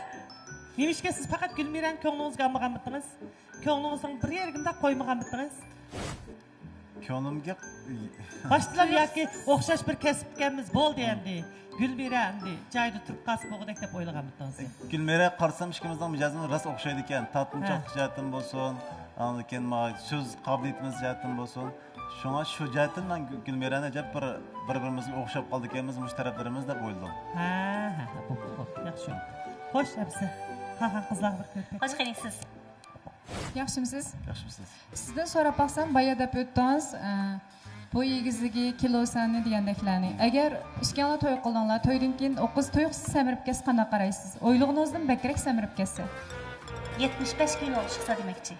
نېمىشقا سىز پەقەت گۈلمىرەنى كۆڭلىڭىزگە ئالمىغانمىدىڭىز؟ كۆڭلىڭىزنىڭ بىر يېرىگىمۇ قويمىغانمىدىڭىز؟ كۆڭلۈمگە باشتىلا ياكى ئوخشاش بىر كەسىپكەنمىز، بولدى ئەمدى. گۈلمىرە ئەمدى جايىدا تۇرۇپ قالسا بولغۇدەك دەپ ئويلىغانمىدىڭىز؟ گۈلمىرە قارىسام، ئىككىمىزنىڭ مىجەزىمىز راست ئوخشايدىكەن. تارتىنچاقلىق جەھەتتىن بولسۇن، ئاندىن كېيىن مانا سۆز قابىلىيىتىمىز جەھەتتىن بولسۇن. شۇڭا شۇ جەھەتتىن مەن گۈ-، گۈلمىرەنى ئەجەب بىر، بىر-بىرىمىزگە ئوخشاپ قالدىكەنمىز مۇشۇ تەرەپلىرىمىز دەپ ئويلىدىم. ھە، ھە، ھە، بوپتۇ، بوپتۇ، ياخشى. خوش، ئەمسە قالغان قىزلارغا بىر كۆرۈپ بېقىڭ. خوش، قېنى سىز. ياخشىمۇسىز؟ ياخشىمۇسىز؟ سىزدىن سوراپ باقسام، بايا دەپ ئۆتتىڭىز، ئە، بوي ئېگىزلىكى، كىلو سانى دېگەندەكلەرنى. ئەگەر ئىككىڭلار توي قىلدىڭلار، تويدىن كېيىن ئۇ قىز تۇيۇقسىز سەمرىپ كەتسە قانداق قارايسىز؟ ئويلىغىنىڭىزدىن بەكرەك سەمرىپ كەتسە. يەتمىش بەش كىلو چىقسا دېمەكچى.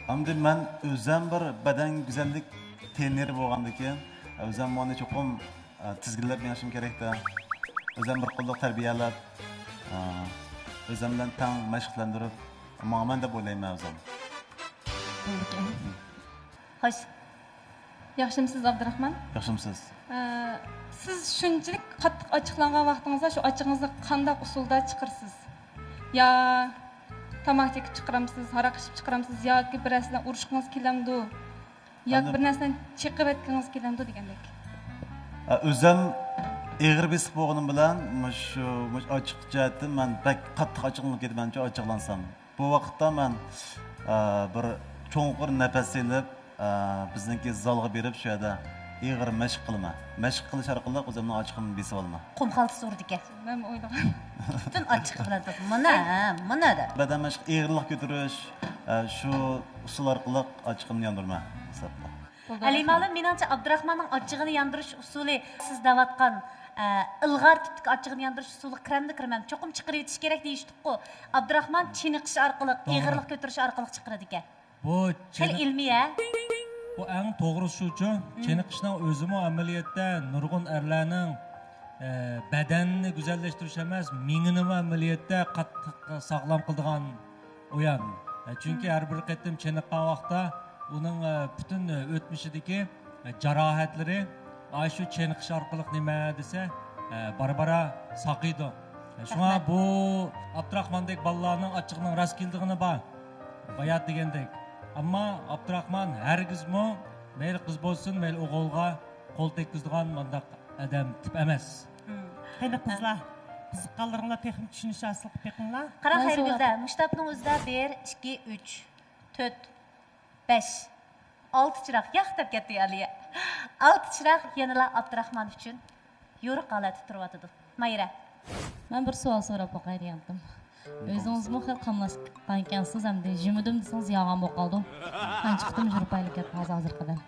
ئەمدى مەن ئۆزەم بىر بەدەن گۈزەللىك ترېنېرى بولغاندىكىن، ئۆزەم ئۇنى چوقۇم، ئە، تىزگىنلەپ مېڭىشىم كېرەكتە. ئۆزەم بىر قوللۇق تەربىيەلەپ، ئە، ئۆزەم بىلەن تەڭ مەشىقلەندۈرۈپ ماڭىمەن دەپ ئويلايمەن ئۆزۈم. بولىدىكەن. خوش. ياخشىمۇسىز، ئابدۇراخمان؟ ياخشىمۇسىز؟ ئە، سىز شۇنچىلىك قاتتىق ئاچچىقلانغان ۋاقتىڭىزدا شۇ ئاچچىقىڭىزنى قانداق ئۇسۇلدا چىقىرىسىز؟ يا تاماكا چېكىپ چىقىرامسىز، ھاراق ئىچىپ چىقىرامسىز ياكى بىرەرسى بىلەن ئۇرۇشقىڭىز كېلەمدۇ؟ ياكى بىر نەرسىنى چېقىۋەتكىڭىز كېلەمدۇ دېگەندەك. ئە، ئۆزەم ئېغىر بېسىق بولغىنىم بىلەن مۇشۇ، مۇشۇ ئاچچىق جەھەتتىن مەن بەك قاتتىق ئاچچىقلىنىپ كېتىمەنچۇ، ئاچچىقلانسام. بۇ ۋاقىتتا مەن، ئە، بىر چوڭقۇر نەپەس ئېلىپ، ئە، بىزنىڭكى زالغا بېرىپ، شۇ يەردە ئېغىر مەشىق قىلىمەن. مەشىق قىلىش ئارقىلىق ئۆزۈمنىڭ ئاچچىقىمنى بېسىۋالىمەن. قۇم خالتىسى ئۇرىدىكەن. مەنمۇ ئويلىغان. پۈتۈن ئاچچىقى بىلەن تۇرۇپ، مانا، ھە، مانا دەپ. بەدەن مەشىق، ئېغىرلىق كۆتۈرۈش، ئە، شۇ ئۇسۇل ئارقىلىق ئاچچىقىمنى ياندۇرىمەن ھېسابتا. بولدى، ئەلى مۇئەللىم، مېنىڭچە، ئابدۇراخماننىڭ ئاچچىقىنى ياندۇرۇش ئۇسۇلى سىز دەۋاتقان، ئە، ئىلغار تىپتىكى ئاچچىقىنى ياندۇرۇش ئۇسۇلى كىرەمدۇ كىرمەمدۇ؟ چوقۇم چىقىرىۋېتىش كېرەك دېيىشتۇققۇ. ئابدۇراخمان چېنىقىش ئارقىلىق، توغرا. ئېغىرلىق كۆتۈرۈش ئارقىلىق چىقىرىدىكەن. بۇ خېلى چېنىق-، ئىلمىي، ھە؟ بۇ ئەڭ توغرىسى شۇچۇ، چېنىقىشنىڭ ئۆزىمۇ ئەمەلىيەتتە نۇرغۇن ئەرلەرنىڭ، ئە، بەدەننى گۈزەللەشتۈرۈش ئەمەس، مېڭىنىمۇ ئەمەلىيەتتە قاتتىق ساغلام قىلىدىغان ئۇيان. ئە، چۈنكى ھەر بىر قېتىم چېنىققان ۋاقىتتا ئۇنىڭ، ئە، پۈتۈن ئۆتمۈشىدىكى، ئە، جاراھەتلىرى ئاشۇ چېنىقىش ئارقىلىق نېمە دېسە، ئە، بارا-بارا ساقىيدۇ. ئە، شۇڭا بۇ ئابدۇراخماندەك بالىلارنىڭ ئاچچىقىنىڭ راست كېلىدىغىنى بار. بايا دېگەندەك. ئەمما ئابدۇراخمان ھەرگىزمۇ مەيلى قىز بولسۇن، مەيلى ئوغۇلغا قول تەگكۈزىدىغان مانداق ئادەم تىپ ئەمەس. قېنى قىزلار، قىزىققانلىرىڭلار تېخىمۇ چۈشىنىش ھاسىل قىلىپ بېقىڭلار. قاراڭ، خەيرىگۈلدە، مۇشۇ تاپنىڭ ئۆزىدە بىر، ئىككى، ئۈچ، تۆت، بەش، ئالتە چىراغ ياق دەپ كەتتى ئالىيە. ئالتە چىراغ يەنىلا ئابدۇراخمان ئۈچۈن يورۇق ھالەتتە تۇرۇۋاتىدۇ. مايرا. مەن بىر سوئال سوراپ باقاي دېگەنتىم. ئۆزىڭىزمۇ خېلى قاملاشقانكەنسىز، ئەمدى يۈرمىدىم دېسىڭىز يالغان بولۇپ قالىدۇ. قانچە قېتىم يۈرۈپ ئايرىلىپ كەتتىڭىز ھازىرغا قەدەر؟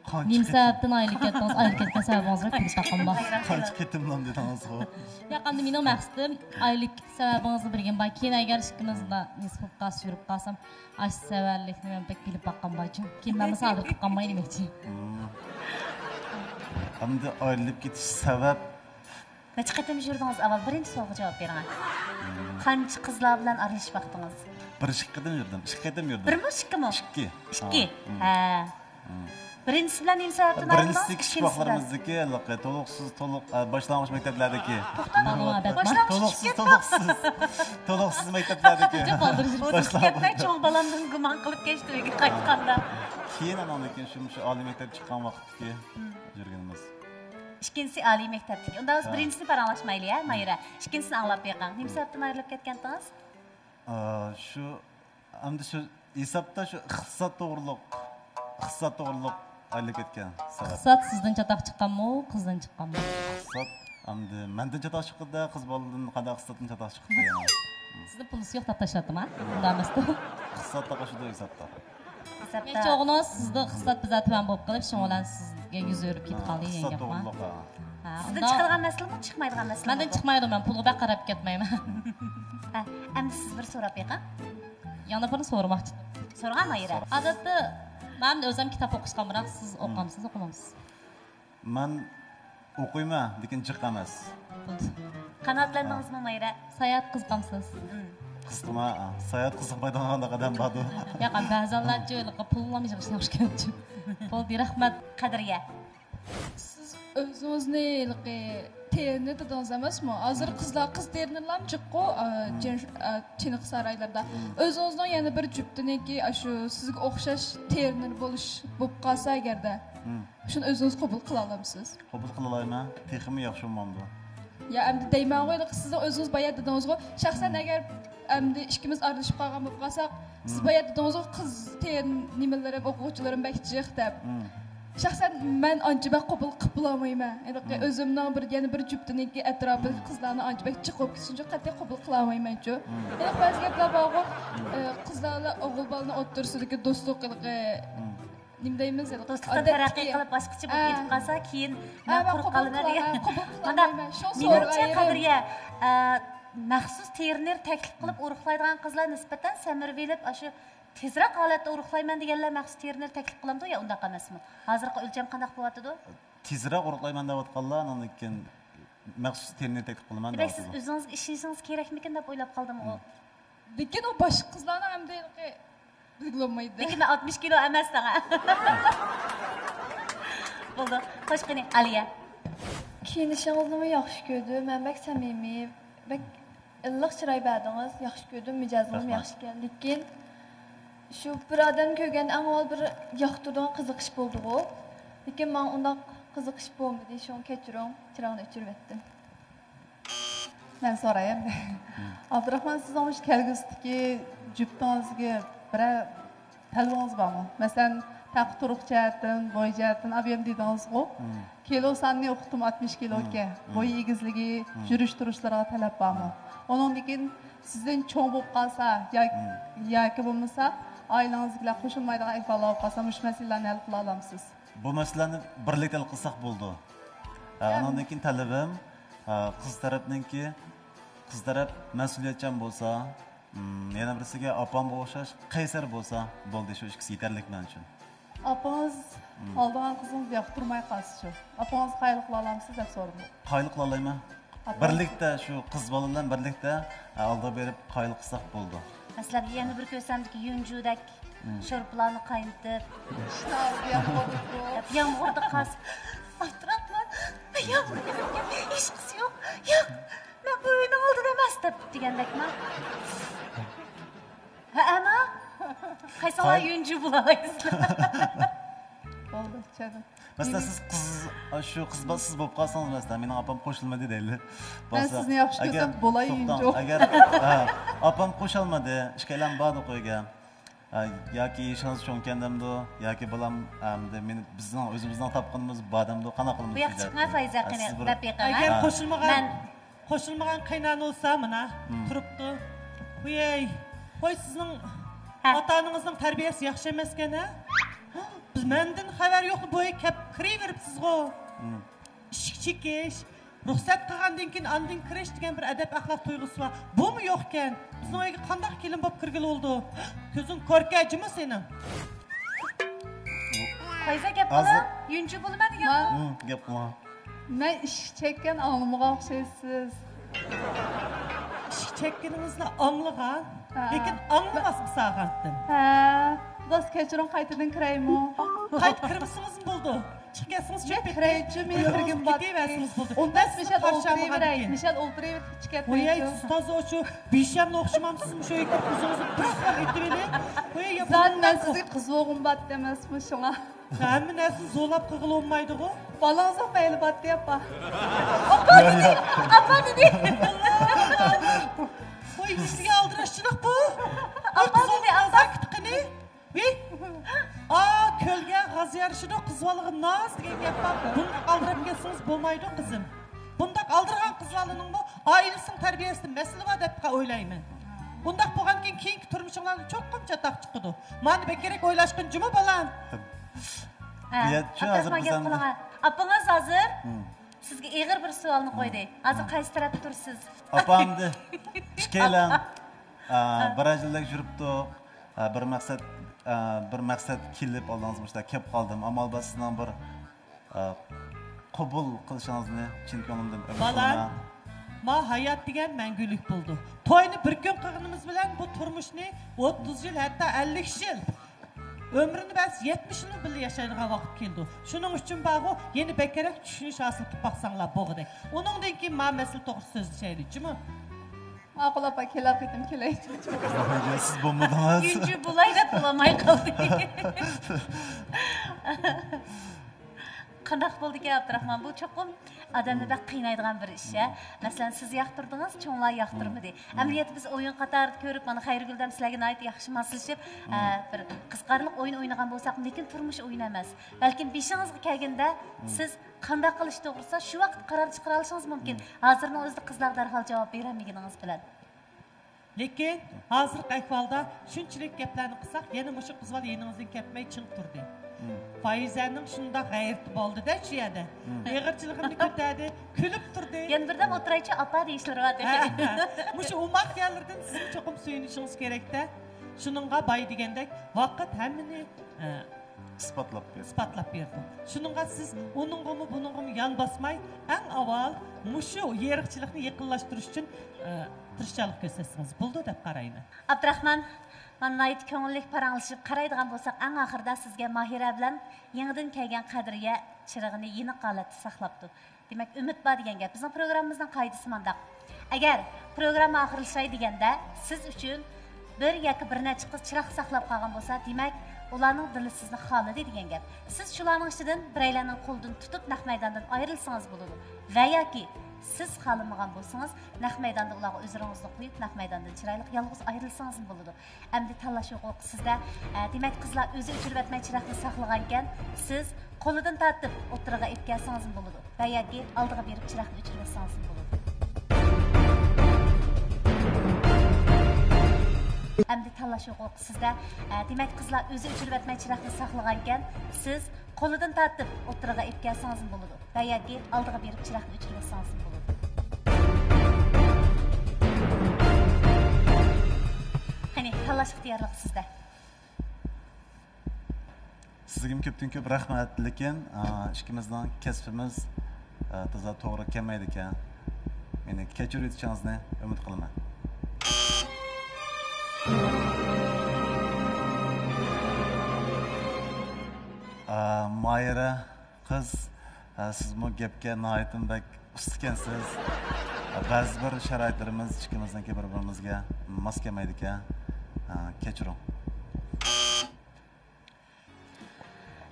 قانچە نېمە قېتىم؟ سەۋەبتىن ئايرىلىپ كەتتىڭىز؟ ئايرىلىپ كەتكەن سەۋەبىڭىزنى بىلىپ باققان بار. قانچە قېتىملام دېدىڭىزغۇ؟ ياق، ئەمدى مېنىڭ مەقسىتىم ئايرىلىپ كېتىش سەۋەبىڭىزنى بىلگىن بار. كېيىن ئەگەر ئىككىمىز نېسىپ بولۇپ قالسا، يۈرۈپ قالسام، ئاشۇ سەۋەنلىكنى مەن بەك بىلىپ باققان بار. چۈنكى كېيىن مەنمۇ سادىر قىلىپ قالماي دېمەكچى. ئەمدى ئايرىلىپ كېتىش سەۋەب. نەچچە قېتىم يۈردىڭىز ئاۋۋال؟ بىرىنچى سوئالغا جاۋاب بېرىڭ. قانچە قىزلار بىلەن ئارىلىشىپ باقتىڭىز؟ بىر ئىككى قېتىم يۈردۈم. ئىككى قېتىم يۈردۈم. بىرمۇ، ئىككىمۇ؟ ئىككى. ئىككى. ھە. ھە. بىرىنچىسى بىلەن نېمە سەۋەبتىن ئايرىلدىڭىز؟ بىرىنچىسى كىچىك ۋاقىتلىرىمىزدىكى ھېلىقى تولۇقسىز، تولۇق، ئە، باشلانغۇچ مەكتەپلەردىكى. توختاڭ. باشلانغۇچ تولۇقسىز، تولۇقسىز، تولۇقسىز مەكتەپلەردىكى. باشلانغۇچ. چوڭ بالامدىن گۇمان قىلىپ كەچتى ئۆيگە قايتقاندا. كېيىن ئاناندىن كېيىن شۇ، شۇ ئالىي مەكتەپ چىققان ۋاقىتتىكى يۈرگىنىمىز. ئىككىنچىسى ئالىي مەكتەپتىكى. ئۇنداق بولسا بىرىنچىسىنى پاراڭلاشمايلى، ھە، مايرا. ئىككىنچىسىنى ئاڭلاپ بېقىڭ. نېمە سەۋەبتىن ئايرىلىپ كەتكەنتىڭىز؟ ئا، شۇ، ئەمدى شۇ ھېسابتا شۇ ئىقتىساد توغرۇلۇق، ئىقتىساد توغرۇلۇق ئايرىلىپ كەتكەن سەۋەب. ئىقتىساد سىزدىن چاتاق چىققانمۇ، قىزدىن چىققانمۇ؟ ئىقتىساد ئەمدى مەندىن چاتاق چىقتىدە، قىز بالىدىن قانداق ئىقتىسادتىن چاتاق چىقىدۇ يەنە؟ سىزنى پۇلسى يوق دەپ تاشلاپتىما؟ ئۇنداق ئەمەستۇ. ئىقتىساد تاقاشىدۇ ھېسابتا. ھېسابتا. مەنچە ئوغلىڭىز سىزدە ئىقتىساد بىزار تۆۋەن بولۇپ قېلىپ، شۇنىڭ بىلەن سىزگە يۈز ئۆرۈپ كېتىپ قالدى دېگەن گەپما؟ ھە، سىزدىن چىقىدىغان مەسىلىمۇ، چىقمايدىغان مەسىلىمۇ؟ مەندىن چىقمايدۇ، مەن پۇلغا بەك قاراپ كەتمەيمەن. ھە، ئەمدى سىز بىر سوراپ بېقىڭ. يەنە بىرنى سورىماقچى. سورىغان مايرا. ئادەتتە مەن ئۆزۈم كىتاب ئوقۇشقا ئامراق، سىز ئوقۇمسىز، ئوقۇمامسىز؟ مەن ئوقۇيمەن، لېكىن جىق ئەمەس. بولدى. قانائەتلەندىڭىزمۇ، مايرا؟ ساياھەت قىزىقامسىز؟ قىزىقىمەن، ساياھەت قىزىقمايدىغان قانداق ئادەم باردۇ؟ ياق، بەزەنلەرچە ھېلىقى پۇللام يىغىشنى ياخشى كۆرىدۇ. بولدى، رەھمەت. قەدرىيە. سىز ئۆزىڭىزنى ھېلىقى ترېنېر دېدىڭىز ئەمەسمۇ؟ ھازىر قىزلار، قىز ترېنېرلارمۇ جىققۇ، ئا، چېن-، ئا، چېنىقىش سارايلىرىدا. ئۆزىڭىزنىڭ يەنە بىر جۈپتىنىڭكى ئاشۇ سىزگە ئوخشاش ترېنېر بولۇش بولۇپ قالسا ئەگەردە، شۇنى ئۆزىڭىز قوبۇل قىلالامسىز؟ قوبۇل قىلالايمەن، تېخىمۇ ياخشى بولمامدۇ؟ يا، ئەمدى دەيمەنغۇ، ھېلىقى سىزنىڭ ئۆزىڭىز بايا دېدىڭىزغۇ، شەخسەن ئەگەر ئەمدى ئىككىمىز ئارىلىشىپ قالغان بولۇپ قالساق، سىز بايا دېدىڭىزغۇ، قىز تېن نېمىلىرىم، ئوقۇغۇچىلىرىم بەك جىق دەپ. شەخسەن مەن ئانچە بەك قوبۇل قىلىپ بولالمايمەن. ھېلىقى ئۆزۈمنىڭ بىر، يەنە بىر جۈپتىنىڭكى ئەتراپىدىكى قىزلارنى ئانچە بەك جىق بولۇپ كېتىشىنى قەتئىي قوبۇل قىلالايمەنچۇ. ھېلىقى بەزى گەپلەر بارغۇ، ئە، قىزلار بىلەن ئوغۇل بالىنىڭ ئوتتۇرىسىدىكى دوستلۇق ھېلىقى نېمە دەيمىز، دوستلۇقتىن تەرەققىي قىلىپ باشقىچە بولۇپ كېتىپ قالسا، كېيىن مەن قۇرۇق قالىمەن دېگەن. مانا مېنىڭچە، قەدرىيە، ئە، مەخسۇس ترېنېر تەكلىپ قىلىپ ئۇرۇقلايدىغان قىزلار نىسبەتەن سەمرىۋېلىپ، ئاشۇ تېزرەك ھالەتتە ئۇرۇقلايمەن دېگەنلەر مەخسۇس ترېنېر تەكلىپ قىلامدۇ يا ئۇنداق ئەمەسمۇ؟ ھازىرقى ئۆلچەم قانداق بولۇۋاتىدۇ؟ تېزرەك ئۇرۇقلايمەن دەۋاتقانلار، ئاندىن كېيىن مەخسۇس ترېنېر تەكلىپ قىلىمەن دېمەك، سىز دەۋاتىدۇ. ئۆزىڭىزگە ئىشىنىشىڭىز كېرەكمىكىن دەپ ئويلاپ قالدىمغۇ. لېكىن ئۇ باشقا قىزلارنىڭ ئەمدى ھېلىقى بىلگىلى بولمايدۇ. لېكىن مەن ئاتمىش كىلو ئەمەس ساڭا. بولدى. خوش، قېنى، ئالىيە. كىيىنىشىڭىزنىمۇ ياخشى كۆردۈم. مەن بەك سەمىمىي، بەك ئىللىق چىراي بەردىڭىز. ياخشى كۆردۈم، مىجەزىڭىزمۇ ياخشىكەن. لېكىن شۇ بىر ئادەمنى كۆرگەندە ئەڭ ئاۋۋال بىر ياقتۇرىدىغان قىزىقىش بولىدىغۇ. لېكىن ماڭا ئۇنداق قىزىقىش بولمىدى. شۇڭا كەچۈرۈڭ، چىراغنى ئۆچۈرۈۋەتتىم. مەن سوراي ئەمدى. ئابدۇراخمان، سىزنىڭ مۇشۇ كەلگۈسىدىكى جۈپتىڭىزگە بىرەر تەلىپىڭىز بارمۇ؟ مەسىلەن، تەقى تۇرۇق جەھەتتىن، بوي جەھەتتىن، ئابىيەم دېدىڭىزغۇ، كىلو سانىنى ئۇقتۇم، ئاتمىش كىلو ئىكەن. بوي ئېگىزلىكى، يۈرۈش تۇرۇشلىرىغا تەلەپ بارمۇ؟ ئۇنىڭدىن كېيىن سىزدىن چوڭ بولۇپ قالسا، يا-، ياكى بولمىسا ئائىلىڭىزدىكىلەر قوشۇلمايدىغان ئەھۋاللار بولۇپ قالسا، مۇشۇ مەسىلىلەرنى ھەل قىلالامسىز؟ بۇ مەسىلىنى بىرلىكتە ھەل قىلساق بولىدۇ. ھە، ئانىڭدىن كېيىن تەلىپىم، ھە، قىز تەرەپنىڭكى، قىز تەرەپ مەسئۇلىيەتچان بولسا، مم، يەنە بىرسىگە ئاپامغا ئوخشاش قەيسەر بولسا بولدى، شۇ ئىككىسى يېتەرلىك مەن ئۈچۈن. ئاپىڭىز ئالىدىغان قىزىڭىز ياقتۇرماي قالسىچۇ؟ ئاپىڭىزغا قايىل قىلالامسىز دەپ سورىدىم. قايىل قىلالايمەن. بىرلىكتە، شۇ قىز بالا بىلەن بىرلىكتە، ئە، ئالدىغا بېرىپ قايىل قىلساق بولىدۇ. مەسىلەن، يەنە بىر كۆرسەمدىكى يۇنجۇدەك شورپىلارنى قاينىتىپ، يامغۇردا قالسا، ئابدۇراخمان، يامغۇر، ھېچقىسى يوق، ياق، مەن بۇ ئۆينىڭ ئالدىدا ئەمەس دەپ دېگەندەكما؟ ھە، ئەما، قايسىڭلار يۇنجۇ بولالايسىلەر؟ مەسىلەن، سىز قىز، شۇ قىز با-، سىز بولۇپ قالسىڭىز، مەسىلەن، مېنىڭ ئاپام قوشۇلمىدى دەيلى. مەن سىزنى ياخشى كۆرسەم بولاي، ئەگەر، ئەگەر، ھە، ئاپام قوشالمىدى، ئىككىيلەن باردۇق ئۆيگە. ھە، ياكى يېشىڭىز چوڭكەن دەمدۇ، ياكى بالام، ئەمدى مېنى، بىزنىڭ ئۆزىمىزنىڭ تاپقىنىمىز بار دەمدۇ، قانداق قىلىمىز؟ بۇ ياققا چىقىڭ، فايزە، قېنى، دەپ بېقىڭ. ئەگەر قوشۇلمىغان، مەن قوشۇلمىغان قېينانا بولسا، مانا، تۇرۇپتۇ. ۋىي، ۋوي، سىزنىڭ ئاتا-ئانىڭىزنىڭ تەربىيەسى ياخشى ئەمەسكەن، ھە؟ بىز، مەندىن خەۋەر يوق، بۇ يەرگە كەپ كىرىۋېرىپسىزغۇ. ئىشىك چېكىش، رۇخسەت قىلغاندىن كېيىن ئاندىن كىرىش دېگەن بىر ئەدەپ-ئەخلاق تۇيغۇسى بار. بۇمۇ يوقكەن. بىزنىڭ ئۆيگە قانداق كېلىن بولۇپ كىرگىلى بولىدۇ؟ كۆزۈڭ كوركە جۇمۇ سېنىڭ. فايزە، گەپ قىلىڭ. يۇنجۇ بولىمەن دېگەن. گەپ قىلىڭ. مەن ئىشىك چەككەن، ئاڭلىمىغان ئوخشايسىز. ئىشىك چەككىنىڭىزنى ئاڭلىغان، ھە، لېكىن ئاڭلىماسمۇ ساغانتىم. ھە، بولسا كەچۈرۈڭ، قايتىدىن كىرەيمۇ؟ قايتا كىرمىسىڭىزمۇ بولىدۇ. چىقىپ كەتسىڭىز چىقىپ كەتمەيچۇ، مېنى كىرگۈم بار. ئون بەش مىشەل ئولتۇرۇۋېرەي، مىشەل ئولتۇرۇۋېرىپ چىقىپ كەتمەيچۇ. ۋوي، ئۇستاز، ئۇ شۇ بىشەمنى ئوخشىمامسىزمۇ شۇ يىگىت ئۆزىڭىزنى بىر خىل ئېتىۋېلىڭ. ۋوي، يا، زادى مەن سىزگە قىز بولغۇم بار ئەمەسمۇ شۇڭا. ھەممە نەرسىنى زورلاپ قىلغىلى بولمايدىغۇ. بالىڭىزنىڭ پەيلى باتتى، ئاپا. ئاپا دېدى، ئاپا دېدى. ۋوي، سىزگە ئالدىراشچىلىق بۇ. ئاپا دېدى، ئاپا. قېنى؟ ۋىي. ئا، كۆلگە غاز يارىشىدۇ، قىز بالىغا ناز دېگەن گەپ بار. بۇنداق ئالدىراپ كەتسىڭىز بولمايدۇ، قىزىم. بۇنداق ئالدىرىغان قىز بالىنىڭمۇ ئائىلىسىنىڭ تەربىيەسىدە مەسىلە بار دەپ ئويلايمەن. بۇنداق بولغاندىن كېيىن كېيىنكى تۇرمۇشۇڭلاردا چوقۇم چاتاق چىقىدۇ. مانا بەكرەك ئويلاشقىن جۇمۇ، بالام. ھە، ئابدۇراخمان، گەپ قىلىڭ. ئاپىڭىز ھازىر سىزگە ئېغىر بىر سوئالنى قويدى. ھازىر قايسى تەرەپتە تۇرىسىز؟ ئاپامدى. ئىككىيلەن، ئا، بىر يىلدەك يۈرۈپتۇق. ئا، بىر مەقسەت، ئا، بىر مەقسەت كېلىپ ئالدىڭىزغا مۇشۇنداق كەپ قالدىم. ئامال بار سىزنىڭ بىر، ئا، قوبۇل قىلىشىڭىزنى چىن كۆڭلۈمدىن ئۈمىد قىلىمەن. بالام، ما ھايات دېگەن مەڭگۈلۈك بولىدۇ. توينى بىر كۈن قىلغىنىمىز بىلەن بۇ تۇرمۇشنى ئوتتۇز يىل، ھەتتا ئەللىك يىل، ئۆمرىنى بەرسە يەتمىش يىلمۇ بىللە ياشايدىغان ۋاقىت كېلىدۇ. شۇنىڭ ئۈچۈن بارغۇ، يەنە بەكرەك چۈشىنىش ھاسىل قىلىپ باقساڭلار بولغۇدەك. ئۇنىڭدىن كېيىن ما مەسىلە توغرىسىدا سۆزلىشەيلى، جۇمۇ. ماقۇل ئاپا، كېلەر قېتىم كېلەي. سىز بولمىدىڭىز. يۇنجۇ بولاي دەپ بولالماي قالدى. قانداق بولدىكەن، ئابدۇراخمان؟ بۇ چوقۇم ئادەمنى بەك قىينايدىغان بىر ئىش، ھە؟ مەسىلەن، سىز ياقتۇردىڭىز، چوڭلار ياقتۇرمىدى. ئەمەلىيەتتە بىز ئويۇن قاتارىدا كۆرۈپ، مانا، خەيرىگۈل دەم سىلەرگە ناھايىتى ياخشى ماسلىشىپ، ئە، بىر قىزىقارلىق ئويۇن ئوينىغان بولساق، لېكىن تۇرمۇش ئويۇنى ئەمەس. بەلكىم بېشىڭىزغا كەلگەندە سىز قانداق قىلىش توغرىسىدا شۇ ۋاقىت قارار چىقىرالىشىڭىز مۇمكىن. ھازىرنىڭ ئۆزىدە قىزلار دەرھال جاۋاب بېرەلمىگىنىڭىز بىلەن. لېكىن ھازىرقى ئەھۋالدا شۇنچىلىك گەپلەرنى قىلساق، يەنە مۇشۇ قىز بالا يېنىڭىزدىن كەتمەي چىڭ تۇردى. فايزەنىڭ شۇنداق غەيرىتى بولدى-دە شۇ يەردە. ئېغىرچىلىقىمنى كۆتەردى، كۈلۈپ تۇردى. يەنە بىردەم ئولتۇرايچۇ، ئاپا دېيىشلىرى بار. ھە، ھە. مۇشۇ ئوماق يەرلىرىدىن سىزمۇ چوقۇم سۆيۈنۈشىڭىز كېرەك-دە. شۇنىڭغا باي دېگەندەك، ۋاقىت ھەممىنى، ئە، ئىسپاتلاپ بېرىدۇ. ئىسپاتلاپ بېرىدۇ. شۇنىڭغا سىز ئۇنىڭغىمۇ، بۇنىڭغىمۇ يان باسماي، ئەڭ ئاۋۋال مۇشۇ يېرىقچىلىقنى يېقىنلاشتۇرۇش ئۈچۈن، ئە، تىرىشچانلىق كۆرسەتسىڭىز بولىدۇ دەپ قارايمەن. ئابدۇراخمان، مانا ناھايىتى كۆڭۈللۈك پاراڭلىشىپ قارايدىغان بولساق، ئەڭ ئاخىرىدا سىزگە ماھىرە بىلەن يېڭىدىن كەلگەن قەدرىيە چىرىغىنى يېنىق ھالەتتە ساقلاپتۇ. دېمەك، ئۈمىد بار دېگەن گەپ. بىزنىڭ پروگراممىمىزنىڭ قائىدىسى مانداق. ئەگەر پروگرامما ئاخىرلىشاي دېگەندە، سىز ئۈچۈن بىر ياكى بىر نەچچە قىز چىراغ ساقلاپ قالغان بولسا، دېمەك، ئۇلارنىڭ دىلى سىزنى خالىدى دېگەن گەپ. سىز شۇلارنىڭ ئىچىدىن بىرەيلەننىڭ قولىدىن تۇتۇپ، نەق مەيداندىن ئايرىلسىڭىز بولىدۇ. ۋە ياكى سىز خالىمىغان بولسىڭىز، نەق مەيداندا ئۇلارغا ئۆزلىرىڭىزنى قويۇپ، نەق مەيداندىن چىرايلىق يالغۇز ئايرىلسىڭىزمۇ بولىدۇ. ئەمدى تاللاش ھوقۇقى سىزدە. ئە، دېمەك، قىزلار ئۆزى ئۆچۈرۈۋەتمەي چىراغنى ساقلىغانىكەن، سىز قولىدىن تارتىپ ئوتتۇرىغا ئېلىپ كەلسىڭىزمۇ بولىدۇ ۋە ياكى ئالدىغا بېرىپ چىراغنى ئۆچۈرۈۋەتسىڭىزمۇ بولىدۇ. ئەمدى تاللاش ھوقۇقى سىزدە. ئە، دېمەك، قىزلار ئۆزى ئۆچۈرۈۋەتمەي چىراغنى ساقلىغانىكەن، سىز قولىدىن تارتىپ ئوتتۇرىغا ئېلىپ كەلسىڭىزمۇ بولىدۇ ۋە ياكى ئالدىغا بېرىپ چىراغنى ئۆچۈرۈۋەتسىڭىزمۇ بولىدۇ. قېنى، تاللاش ئىختىيارلىقى سىزدە. سىزگىمۇ كۆپتىن كۆپ رەھمەت، لېكىن، ئا، ئىككىمىزنىڭ كەسپىمىز، ئا، تازا توغرا كەلمەيدىكەن. مېنى كەچۈرۈۋېتىشىڭىزنى ئۈمىد قىلىمەن. ئا، ماھىرە قىز، ئا، سىزمۇ گەپكە ناھايىتىمۇ بەك ئۇستىكەنسىز. ئا، بەزى بىر شارائىتلىرىمىز ئىككىمىزنىڭكى بىر-بىرىمىزگە ماس كەلمەيدىكەن. ئا، كەچۈرۈڭ.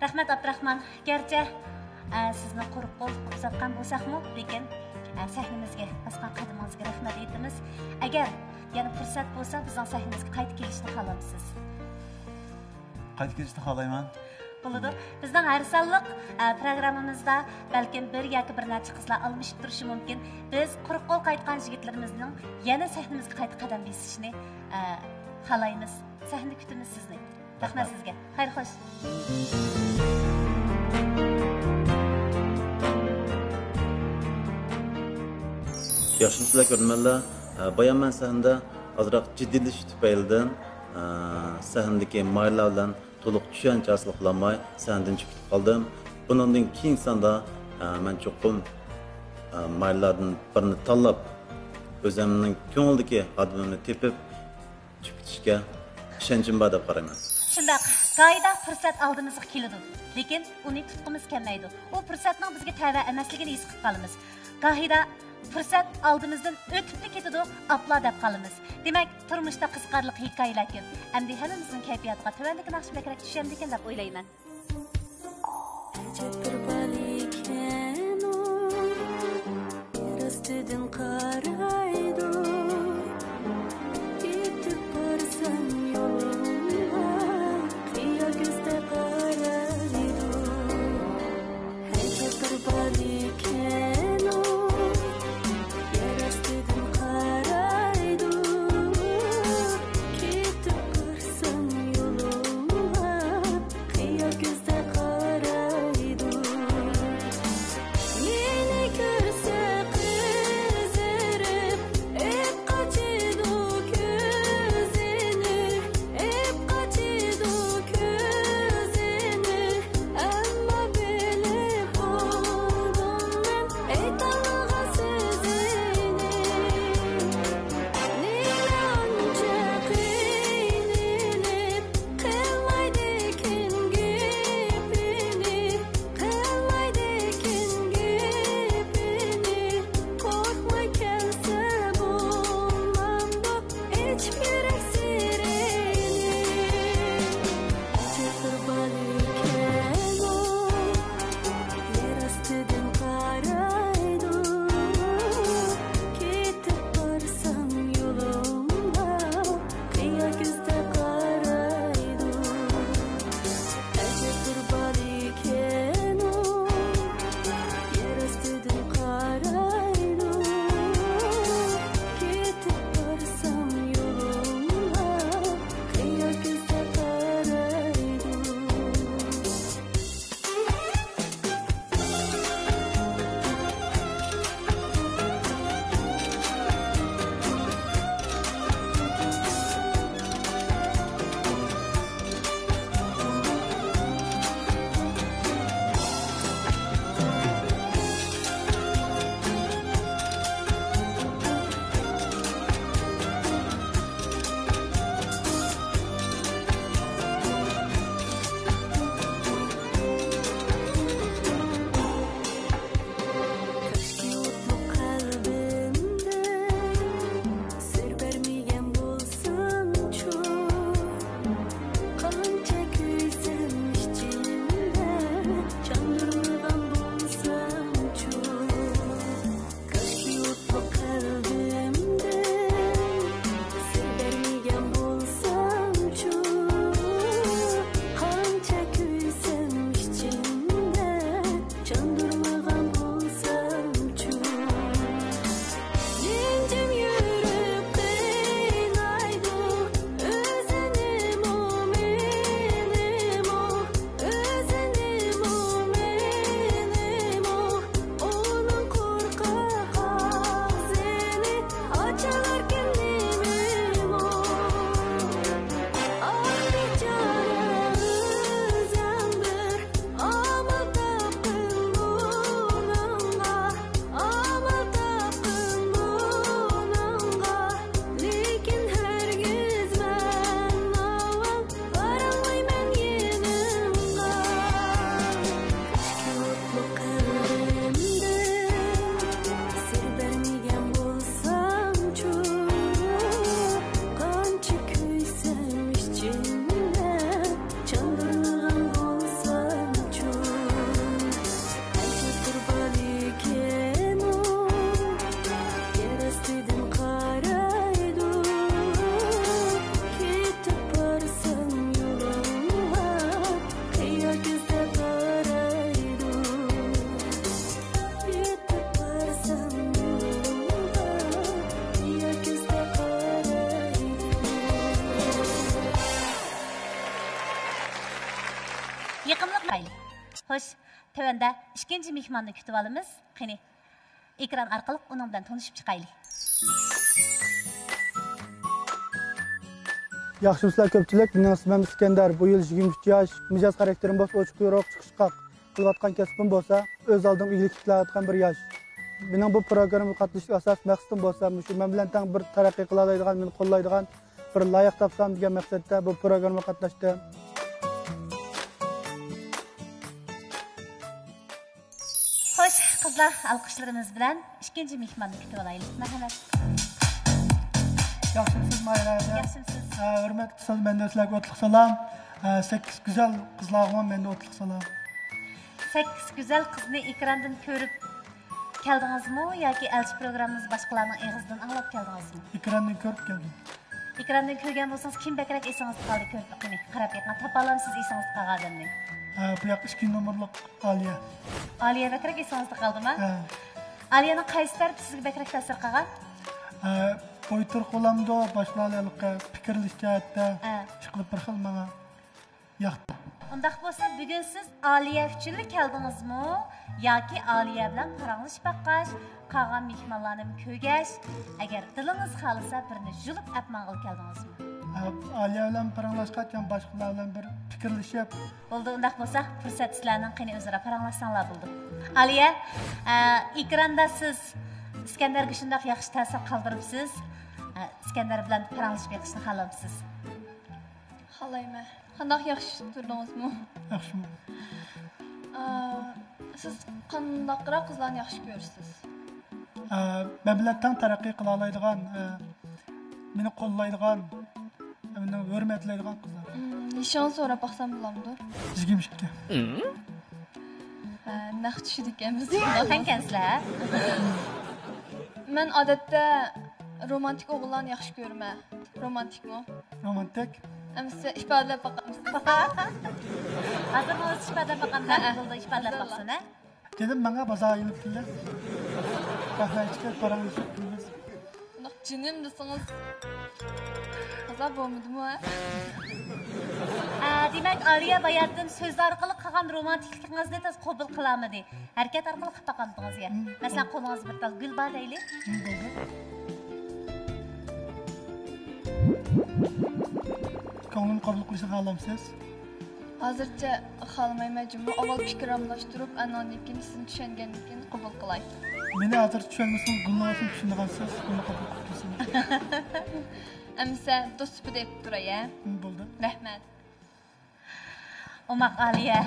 رەھمەت، ئابدۇراخمان. گەرچە، ئە، سىزنى قۇرۇق قول ئۇزاتقان بولساقمۇ، لېكىن، ئە، سەھنىمىزگە باسقان قەدىمىڭىزگە رەھمەت ئېيتىمىز. ئەگەر يەنە پۇرسەت بولسا، بىزنىڭ سەھنىمىزگە قايتا كېلىشنى خالامسىز؟ قايتا كېلىشنى خالايمەن. بولىدۇ. بىزنىڭ ھەر سانلىق، ئە، پروگراممىمىزدا بەلكىم بىر ياكى بىر نەچچە قىزلار ئالمىشىپ تۇرۇشى مۇمكىن. بىز قۇرۇق قول قايتقان يىگىتلىرىمىزنىڭ يەنە سەھنىمىزگە قايتا قەدەم بېسىشىنى، ئە، خالايمىز. سەھنىدە كۈتىمىز سىزنى. رەھمەت سىزگە. خەير خوش. ياخشىمۇسىلەر كۆرۈرمەنلەر؟ ئە، بايام مەن سەھنىدە ئازراق جىددىيلىشىش تۈپەيلىدىن، ئە، سەھنىدىكى ماھىرلار بىلەن تولۇق چۈشەنچە ھاسىل قىلالماي سەھنىدىن چىقىپ كېتىپ قالدىم. بۇنىڭدىن كېيىنكى ساندا، ئە، مەن چوقۇم، ئە، ماھىرلاردىن بىرنى تاللاپ، ئۆزۈمنىڭ كۆڭلىدىكى ئادىمىمنى تېپىپ چىقىپ كېتىشكە ئىشەنچىم بار دەپ قارايمەن. شۇنداق، گاھىدا پۇرسەت ئالدىمىزغا كېلىدۇ، لېكىن ئۇنى تۇتقۇمىز كەلمەيدۇ. ئۇ پۇرسەتنىڭ بىزگە تەۋە ئەمەسلىكىنى ھېس قىلىپ قالىمىز. گاھىدا پۇرسەت ئالدىمىزدىن ئۆتۈپلا كېتىدۇ، ئاپلا دەپ قالىمىز. دېمەك، تۇرمۇشتا قىزىقارلىق ھېكايىلەر كۆپ. ئەمدى ھەممىمىزنىڭ كەيپىياتىغا تۆۋەندىكى ناخشا بەكرەك چۈشەمدىكىن دەپ ئويلايمەن. ئەجەب بىر بالىكەن ئۇ، يەر ئاستىدىن قارايدۇ. يېتىپ بارسام يولۇمغا، قىيا كۆزدە قارايدۇ. ئەجەب بىر بالىكەن ئۇ، يەر ئاستىدىن قارايدۇ. كېتىپ بارسام يولۇمغا، قىيا كۆزدە قارايدۇ. مېنى كۆرسە قىزىرىپ، خوش، تۆۋەندە ئىككىنچى مېھماننى كۈتۈۋالىمىز. قېنى، ئېكران ئارقىلىق ئۇنىڭ بىلەن تونۇشۇپ چىقايلى. ياخشىمۇسىلەر كۆپچىلىك؟ مېنىڭ ئىسمىم ئىسكەندەر. بۇ يىل يىگىرمە ئۈچ ياش. مىجەز خاراكتېرىم بولسا ئوچۇق يورۇق، چىقىشقاق. قىلىۋاتقان كەسپىم بولسا ئۆز ئالدىمغا ئىگىلىك تىكلەۋاتقان بىر ياش. مېنىڭ بۇ پروگراممىغا قاتنىشىش ئاساسىي مەقسىتىم بولسا مۇشۇ مەن بىلەن تەڭ بىر تەرەققىي قىلالايدىغان، مېنى قوللايدىغان بىر لايىق تاپسام دېگەن مەقسەتتە بۇ پروگراممىغا قاتناشتىم. خوش، قىزلار، ئالقىشلىرىمىز بىلەن ئىككىنچى مېھماننى كۈتۈۋالايلى. مەرھەمەت. ياخشىمسىز، ماھىرە ھەدە؟ ياخشىمسىز؟ ھە، ھۆرمەتلىك ئۇستاز، مەندىن سىلەرگە ئوتلۇق سالام. ھە، سەككىز گۈزەل قىزلارغىمۇ مەندىن ئوتلۇق سالام. سەككىز گۈزەل قىزنى ئېكراندىن كۆرۈپ كەلدىڭىزمۇ ياكى ئەلچى پروگراممىمىزنى باشقىلارنىڭ ئېغىزىدىن ئاڭلاپ كەلدىڭىزمۇ؟ ئېكراندىن كۆرۈپ كەلدىم. ئېكراندىن كۆرگەن بولسىڭىز، كىم بەكرەك ئېسىڭىزدە قالدى؟ كۆرۈپ بېقىڭ، قاراپ بېقىڭ، تاپالامسىز ئېسىڭىزدە قالغان ئادەمنى؟ ھە، بۇ ياق ئىككىنچى نومۇرلۇق ئالىيە. ئالىيە بەكرەك ئېسىڭىزدە قالدىمۇ؟ ھە. ئالىيەنىڭ قايسى تەرىپى سىزگە بەكرەك تەسىر قىلغان؟ ھە، ئويتۇرۇق بولامدۇ، باشقىلار ھېلىقى پىكىرلىشىش جەھەتتە ھە. ئىشقىلىپ بىر خىل ماڭا ياقتى. ئۇنداق بولسا، بۈگۈن سىز ئالىيە ئۈچۈنلا كەلدىڭىزمۇ ياكى ئالىيە بىلەن پاراڭلىشىپ باققاچ، قالغان مېھمانلارنىمۇ كۆرگەچ، ئەگەر دىلىڭىز خالىسا، بىرنى يۇلۇپ ئەپ ماڭغىلى كەلدىڭىزمۇ؟ ئە، ئالىيە بىلەن پاراڭلاشقاچ، يەنە باشقىلار بىلەن بىر پىكىرلىشىپ. بولدى، ئۇنداق بولسا، پۇرسەت سىلەرنىڭ، قېنى، ئۆزئارا پاراڭلاشساڭلار بولدى. ئالىيە، ئە، ئېكراندا سىز ئىسكەندەرگە شۇنداق ياخشى تەسىر قالدۇرۇپسىز. ئە، ئىسكەندەر بىلەن پاراڭلىشىپ بېقىشنى خالامسىز؟ خالايمەن. قانداق، ياخشى تۇردىڭىزمۇ؟ ياخشىمۇ. ئا، سىز قانداقراق قىزلارنى ياخشى كۆرىسىز؟ ئا، مەن بىلەن تەڭ تەرەققىي قىلالايدىغان، ئا، مېنى قوللايدىغان، مېنى ھۆرمەتلەيدىغان قىزلار. مم، يېشىڭىزنى سوراپ باقسام بولامدۇ؟ يىگىرمە ئىككى. ئا، نەق چۈشىدىكەنمىز. تەڭكەنسىلەر. مەن ئادەتتە رومانتىك ئوغۇللارنى ياخشى كۆرىمەن. رومانتىكمۇ؟ رومانتىك. ئەمىسە ئىپادىلەپ باقامسىز؟ ھازىر بولسا ئىپادىلەپ باقامدا، ھەئە. بولدى، ئىپادىلەپ باقسۇن، ھە؟ كېلىڭ، ماڭا بازارغا ئېلىپ كېلىڭ. بەھرەنچكە پاراڭلىشىپ كېلىمىز. بۇنداق جېنىم دېسىڭىز، بازار بولمىدىمۇ، ھە؟ ئە، دېمەك، ئالىيە باياتىن سۆز ئارقىلىق قىلغان رومانتىكلىقىڭىزنى تازا قوبۇل قىلالمىدى. ھەرىكەت ئارقىلىق قىلىپ باقامتىڭىز يا؟ مم. مەسىلەن، قولىڭىزدا بىر تال گۈل بار دەيلى. مم، بولدى. كۆڭلۈمنى قوبۇل قىلىشنى خالامسىز؟ ھازىرچە خالىمايمەن جۇمۇ. ئاۋۋال پىكىر ئالماشتۇرۇپ، ئانىڭدىن كېيىن سىزنى چۈشەنگەندىن كېيىن قوبۇل قىلاي. مېنى ھازىر چۈشەنمىسىڭىز، گۈلنى ئالسام چۈشىنىدىغانسىز. گۈلنى قوبۇل قىلىپ تۇرسىڭىز. ئەمىسە دوست سۈپىتىدە ئېيتىپ تۇراي، ھە؟ مم، بولدى. رەھمەت. ئوماق ئالىيە،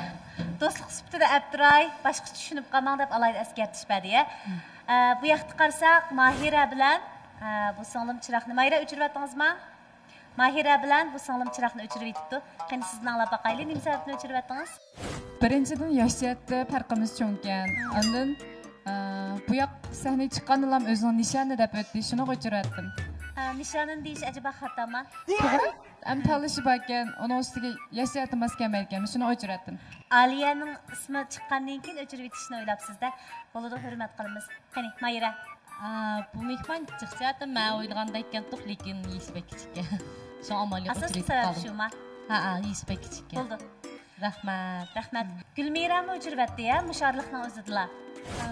دوستلۇق سۈپىتىدە ئەپ تۇراي، باشقىچە چۈشىنىپ قالماڭ دەپ ئالاھىدە ئەسكەرتىش بەردى، ھە؟ مم. ئە، بۇ ياقتا قارىساق، ماھىرە بىلەن، ئە، بۇ سىڭلىم چىراغنى، ماھىرە، ئۆچۈرۈۋەتتىڭىزما؟ ماھىرە بىلەن بۇ سىڭلىم چىراغنى ئۆچۈرۈۋېتىپتۇ. قېنى، سىزدىن ئاڭلاپ باقايلى، نېمە سەۋەبتىن ئۆچۈرۈۋەتتىڭىز؟ بىرىنچىدىن، ياش جەھەتتە پەرقىمىز چوڭكەن. ئاندىن، ئە، بۇ ياق سەھنىگە چىققاندىلا ئۆزىنىڭ نىشانى دەپ ئۆتتى، شۇنىڭغا ئۆچۈرۈۋەتتىم. ئە، نىشانىنى دېيىش ئەجەبا خاتامۇ؟ توغرا. ئەمما تاللىشى باركەن، ئۇنىڭ ئۈستىگە ياش جەھەتتىن ماس كەلمەيدىكەن، شۇنى ئۆچۈرۈۋەتتىم. ئالىيەنىڭ ئىسمى چىققاندىن كېيىن ئۆچۈرۈۋېتىشنى ئويلاپسىز-دە. بولىدۇ، ھۆرمەت قىلىمىز. قېنى، مايرا. ئا، بۇ مېھمان جىق جەھەتتىن مەن ئويلىغاندەك ئىكەن، لېكىن يېشى بەك كىچىككەن. شۇڭا ئامال يوق، ئاساسلىق ئۆچۈرۈۋېتىپ سەۋەب قالدىم. شۇما؟ ھەئە، يېشى بەك كىچىككەن. بولدى. رەھمەت. رەھمەت. گۈلمىرەمۇ ئۆچۈرۈۋەتتى يا، مۇشۇ ئارىلىقنىڭ ئۆزىدىلا؟ ئا،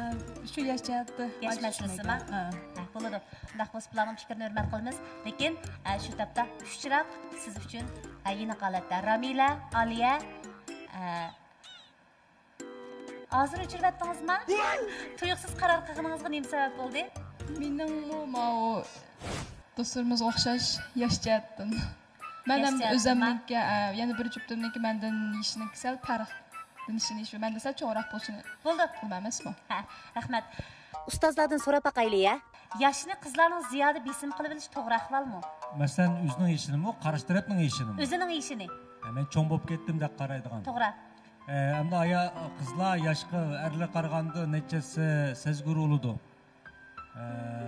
شۇ ياش جەھەتتە ياش مەسىلىسىما؟ ھە. ھە، بولىدۇ. ئۇنداق بولسا بۇلارنىڭ پىكرىنى ھۆرمەت قىلىمىز. لېكىن، ئە، شۇ تاپتا ئۈچ چىراغ سىز ئۈچۈن، ئە، يېنىق ھالەتتە. رامىلە، ئالىيە، ئە، ھازىر ئۆچۈرۈۋەتتىڭىزما؟ تۇيۇقسىز قارار قىلغىنىڭىزغا نېمە سەۋەب بولدى؟ مېنىڭمۇ ماۋۇ دوستلىرىمىزغا ئوخشاش ياش جەھەتتىن. مەن ياش ئەمدى جەھەتتىنما؟ ئۆزۈمنىڭكى، ئە، يەنە بىر جۈپتۈمنىڭكى مەندىن يېشىنىڭكى سەل پەرق. نىشىنى شۇ، مەندە سەل چوڭراق بولۇشىنى بولدى. قىلىمەن ئەمەسمۇ؟ ھە، رەھمەت. ئۇستازلاردىن سوراپ باقايلى يا. ياشنى قىزلارنىڭ زىيادە بېسىم قىلىۋېلىشى توغرا ئەھۋالمۇ؟ مەسىلەن، ئۆزىنىڭ يېشىنىمۇ، قارشى تەرەپنىڭ يېشىنىمۇ؟ ئۆزىنىڭ يېشىنى. ھە، مەن چوڭ بولۇپ كەتتىم دەپ قارايدىغان. توغرا. ئە، ئەمدى ئايا-، قىزلار ياشقا ئەرلەرگە قارىغاندا نەچچە ھەسسە سەزگۈر بولىدۇ. ئە،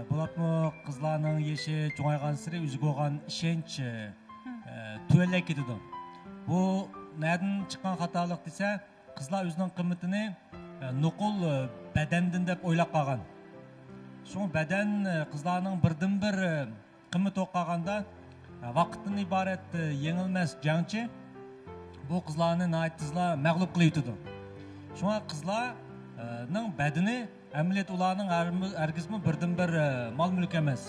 بولۇپمۇ قىزلارنىڭ يېشى چوڭايغانسېرى ئۆزىگە بولغان ئىشەنچ، ئە، تۆۋەنلەپ كېتىدۇ. بۇ نەدىن چىققان خاتالىق دېسە، قىزلار ئۆزىنىڭ قىممىتىنى، ئە، نوقۇل، ئە، بەدەندىن دەپ ئويلاپ قالغان. شۇڭا بەدەن، ئە، قىزلارنىڭ بىردىنبىر، ئە، قىممىتى بولۇپ قالغاندا، ئە، ۋاقىتتىن ئىبارەت، ئە، يېڭىلمەس جەڭچى بۇ قىزلارنى ناھايىتى تېزلا مەغلۇپ قىلىۋېتىدۇ. شۇڭا قىزلارنىڭ بەدىنى ئەمەلىيەتتە ئۇلارنىڭ ھەر-، ھەرگىزمۇ بىردىنبىر، ئە، مال-مۈلۈك ئەمەس.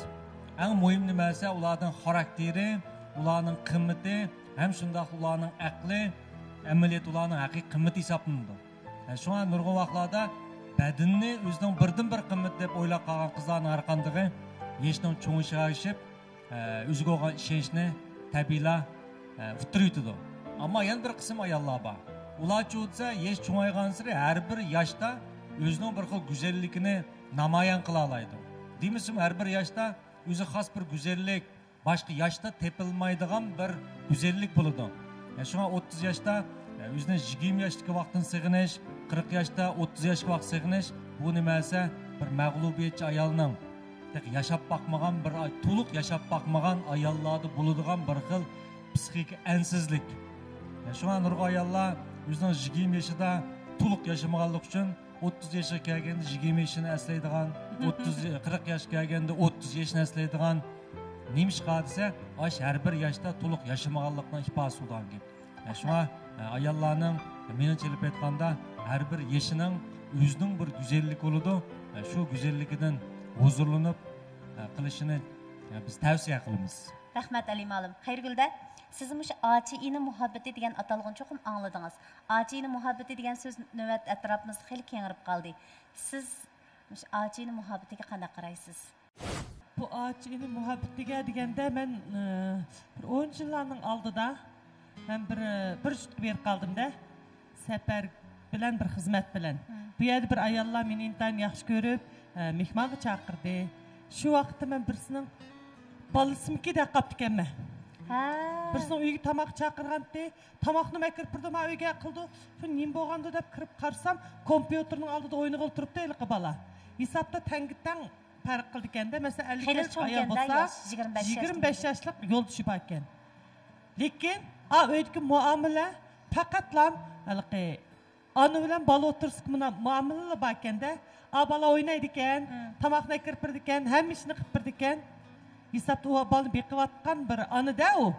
ئەڭ مۇھىم نېمە دېسە، ئۇلارنىڭ خاراكتېرى، ئۇلارنىڭ قىممىتى ھەم شۇنداق ئۇلارنىڭ ئەقلى ئەمەلىيەتتە ئۇلارنىڭ ھەقىقىي قىممىتى ھېسابلىنىدۇ. ئە، شۇڭا نۇرغۇن ۋاقىتلاردا بەدىنىنى ئۆزىنىڭ بىردىنبىر قىممىتى دەپ ئويلاپ قالغان قىزلارنىڭ ھەرقاندىقى يېشىنىڭ چوڭىيىشىغا ئەگىشىپ، ئە، ئۆزىگە بولغان ئىشەنچنى تەبىئىيلا، ئە، ئۇتتۇرۇۋېتىدۇ. ئەمما يەنە بىر قىسىم ئاياللار بار. ئۇلارچۇ دېسە، يېشى چوڭايغانسېرى ھەر بىر ياشتا ئۆزىنىڭ بىر خىل گۈزەللىكىنى نامايان قىلالايدۇ. دېمىسىمۇ، ھەر بىر ياشتا ئۆزىگە خاس بىر گۈزەللىك، باشقا ياشتا تېپىلمايدىغان بىر گۈزەللىك بولىدۇ. ئە، شۇڭا ئوتتۇز ياشتا، ئە، ئۆزىنى يىگىرمە ياشتىكى ۋاقتىنى سېغىنىش، قىرىق ياشتا ئوتتۇز ياشقا ۋاقىت سېغىنىش، بۇ نېمە دېسە، بىر مەغلۇبىيەتچى ئايالنىڭ، تېخى ياشاپ باقمىغان بىر ئاي-، تولۇق ياشاپ باقمىغان ئاياللاردا بولىدىغان بىر خىل پسىخىكا ئەنسىزلىك. ئە، شۇڭا نۇرغۇن ئاياللار ئۆزىنىڭ يىگىرمە يېشىدا تولۇق ياشىمىغانلىقى ئۈچۈن، ئوتتۇز ياشقا كەلگەندە يىگىرمە يېشىنى ئەسلەيدىغان، ئوتتۇز، قىرىق ياشقا كەلگەندە ئوتتۇز يېشىنى ئەسلەيدىغان. نېمىشقا دېسە، ئاش ھەر بىر ياشتا تولۇق ياشىمىغانلىقنىڭ ئىپادىسى بولىدىغان گەپ. ئە، شۇڭا، ئە، ئاياللارنىڭ مېنىڭچە ئېلىپ ئېيتقاندا، ھەر بىر يېشىنىڭ ئۆزىنىڭ بىر گۈزەللىكى بولىدۇ. ئە، شۇ گۈزەللىكىدىن ھۇزۇرلىنىپ، ئە، قىلىشىنى، ئە، بىز تەۋسىيە قىلىمىز. رەھمەت، ئەلى مۇئەللىم. خەيرىگۈلدە، سىزمۇ مۇشۇ ئاچا-ئىنى مۇھەببىتى دېگەن ئاتالغۇنى چوقۇم ئاڭلىدىڭىز. ئاچا-ئىنى مۇھەببىتى دېگەن سۆز نۆۋەتتە ئەتراپىمىزدا خېلى كېڭىيىپ قالدى. سىز مۇشۇ ئاچا-ئىنى مۇھەببىتىگە قانداق قارايسىز؟ بۇ ئاچا-ئىنى مۇھەببىتىگە دېگەندە، مەن، ئى، بىر ئون يىللارنىڭ ئالدىدا مەن بىر، بىر يۇرتقا بېرىپ قالدىم-دە. سەپەر بىلەن، بىر خىزمەت بىلەن. بۇ يەردە بىر ئاياللار مېنى ئىنتايىن ياخشى كۆرۈپ، ئە، مېھمانغا چاقىردى. شۇ ۋاقىتتا مەن بىرسىنىڭ بالىسىمىكى دەپ قاپتىكەنمەن. ھە. بىرسىنىڭ ئۆيىگە تاماققا چاقىرغانتى. تاماقنى مەن كىرىپ تۇردۇم، ھا، ئۆيگە قىلدى. شۇ نېمە بولغاندۇ دەپ كىرىپ قارىسام، كومپيۇتېرنىڭ ئالدىدا ئوينىغىلى تۇرۇپتۇ ھېلىقى بالا. ھېسابتا تەڭگە تەڭ پەرق قىلىدىكەن-دە. مەسىلەن، ئەللىك ياشلىق ئايال بولسا، يىگىرمە بەش ياشلىق يولدىشى باركەن. لېكىن، ئا، ئۆيدىكى مۇئامىلە پەقەتلا ھېلىقى ئانا بىلەن بالا ئوتتۇرىسىدىكى مۇنا-، مۇئامىلىلا باركەن-دە. ئا، بالا ئوينايدىكەن، تاماقنى ئەكىرىپ بېرىدىكەن، ھەممە ئىشنى قىلىپ بېرىدىكەن. ھېسابتا ئۇ بالىنى بېقىۋاتقان بىر ئانا-دە ئۇ.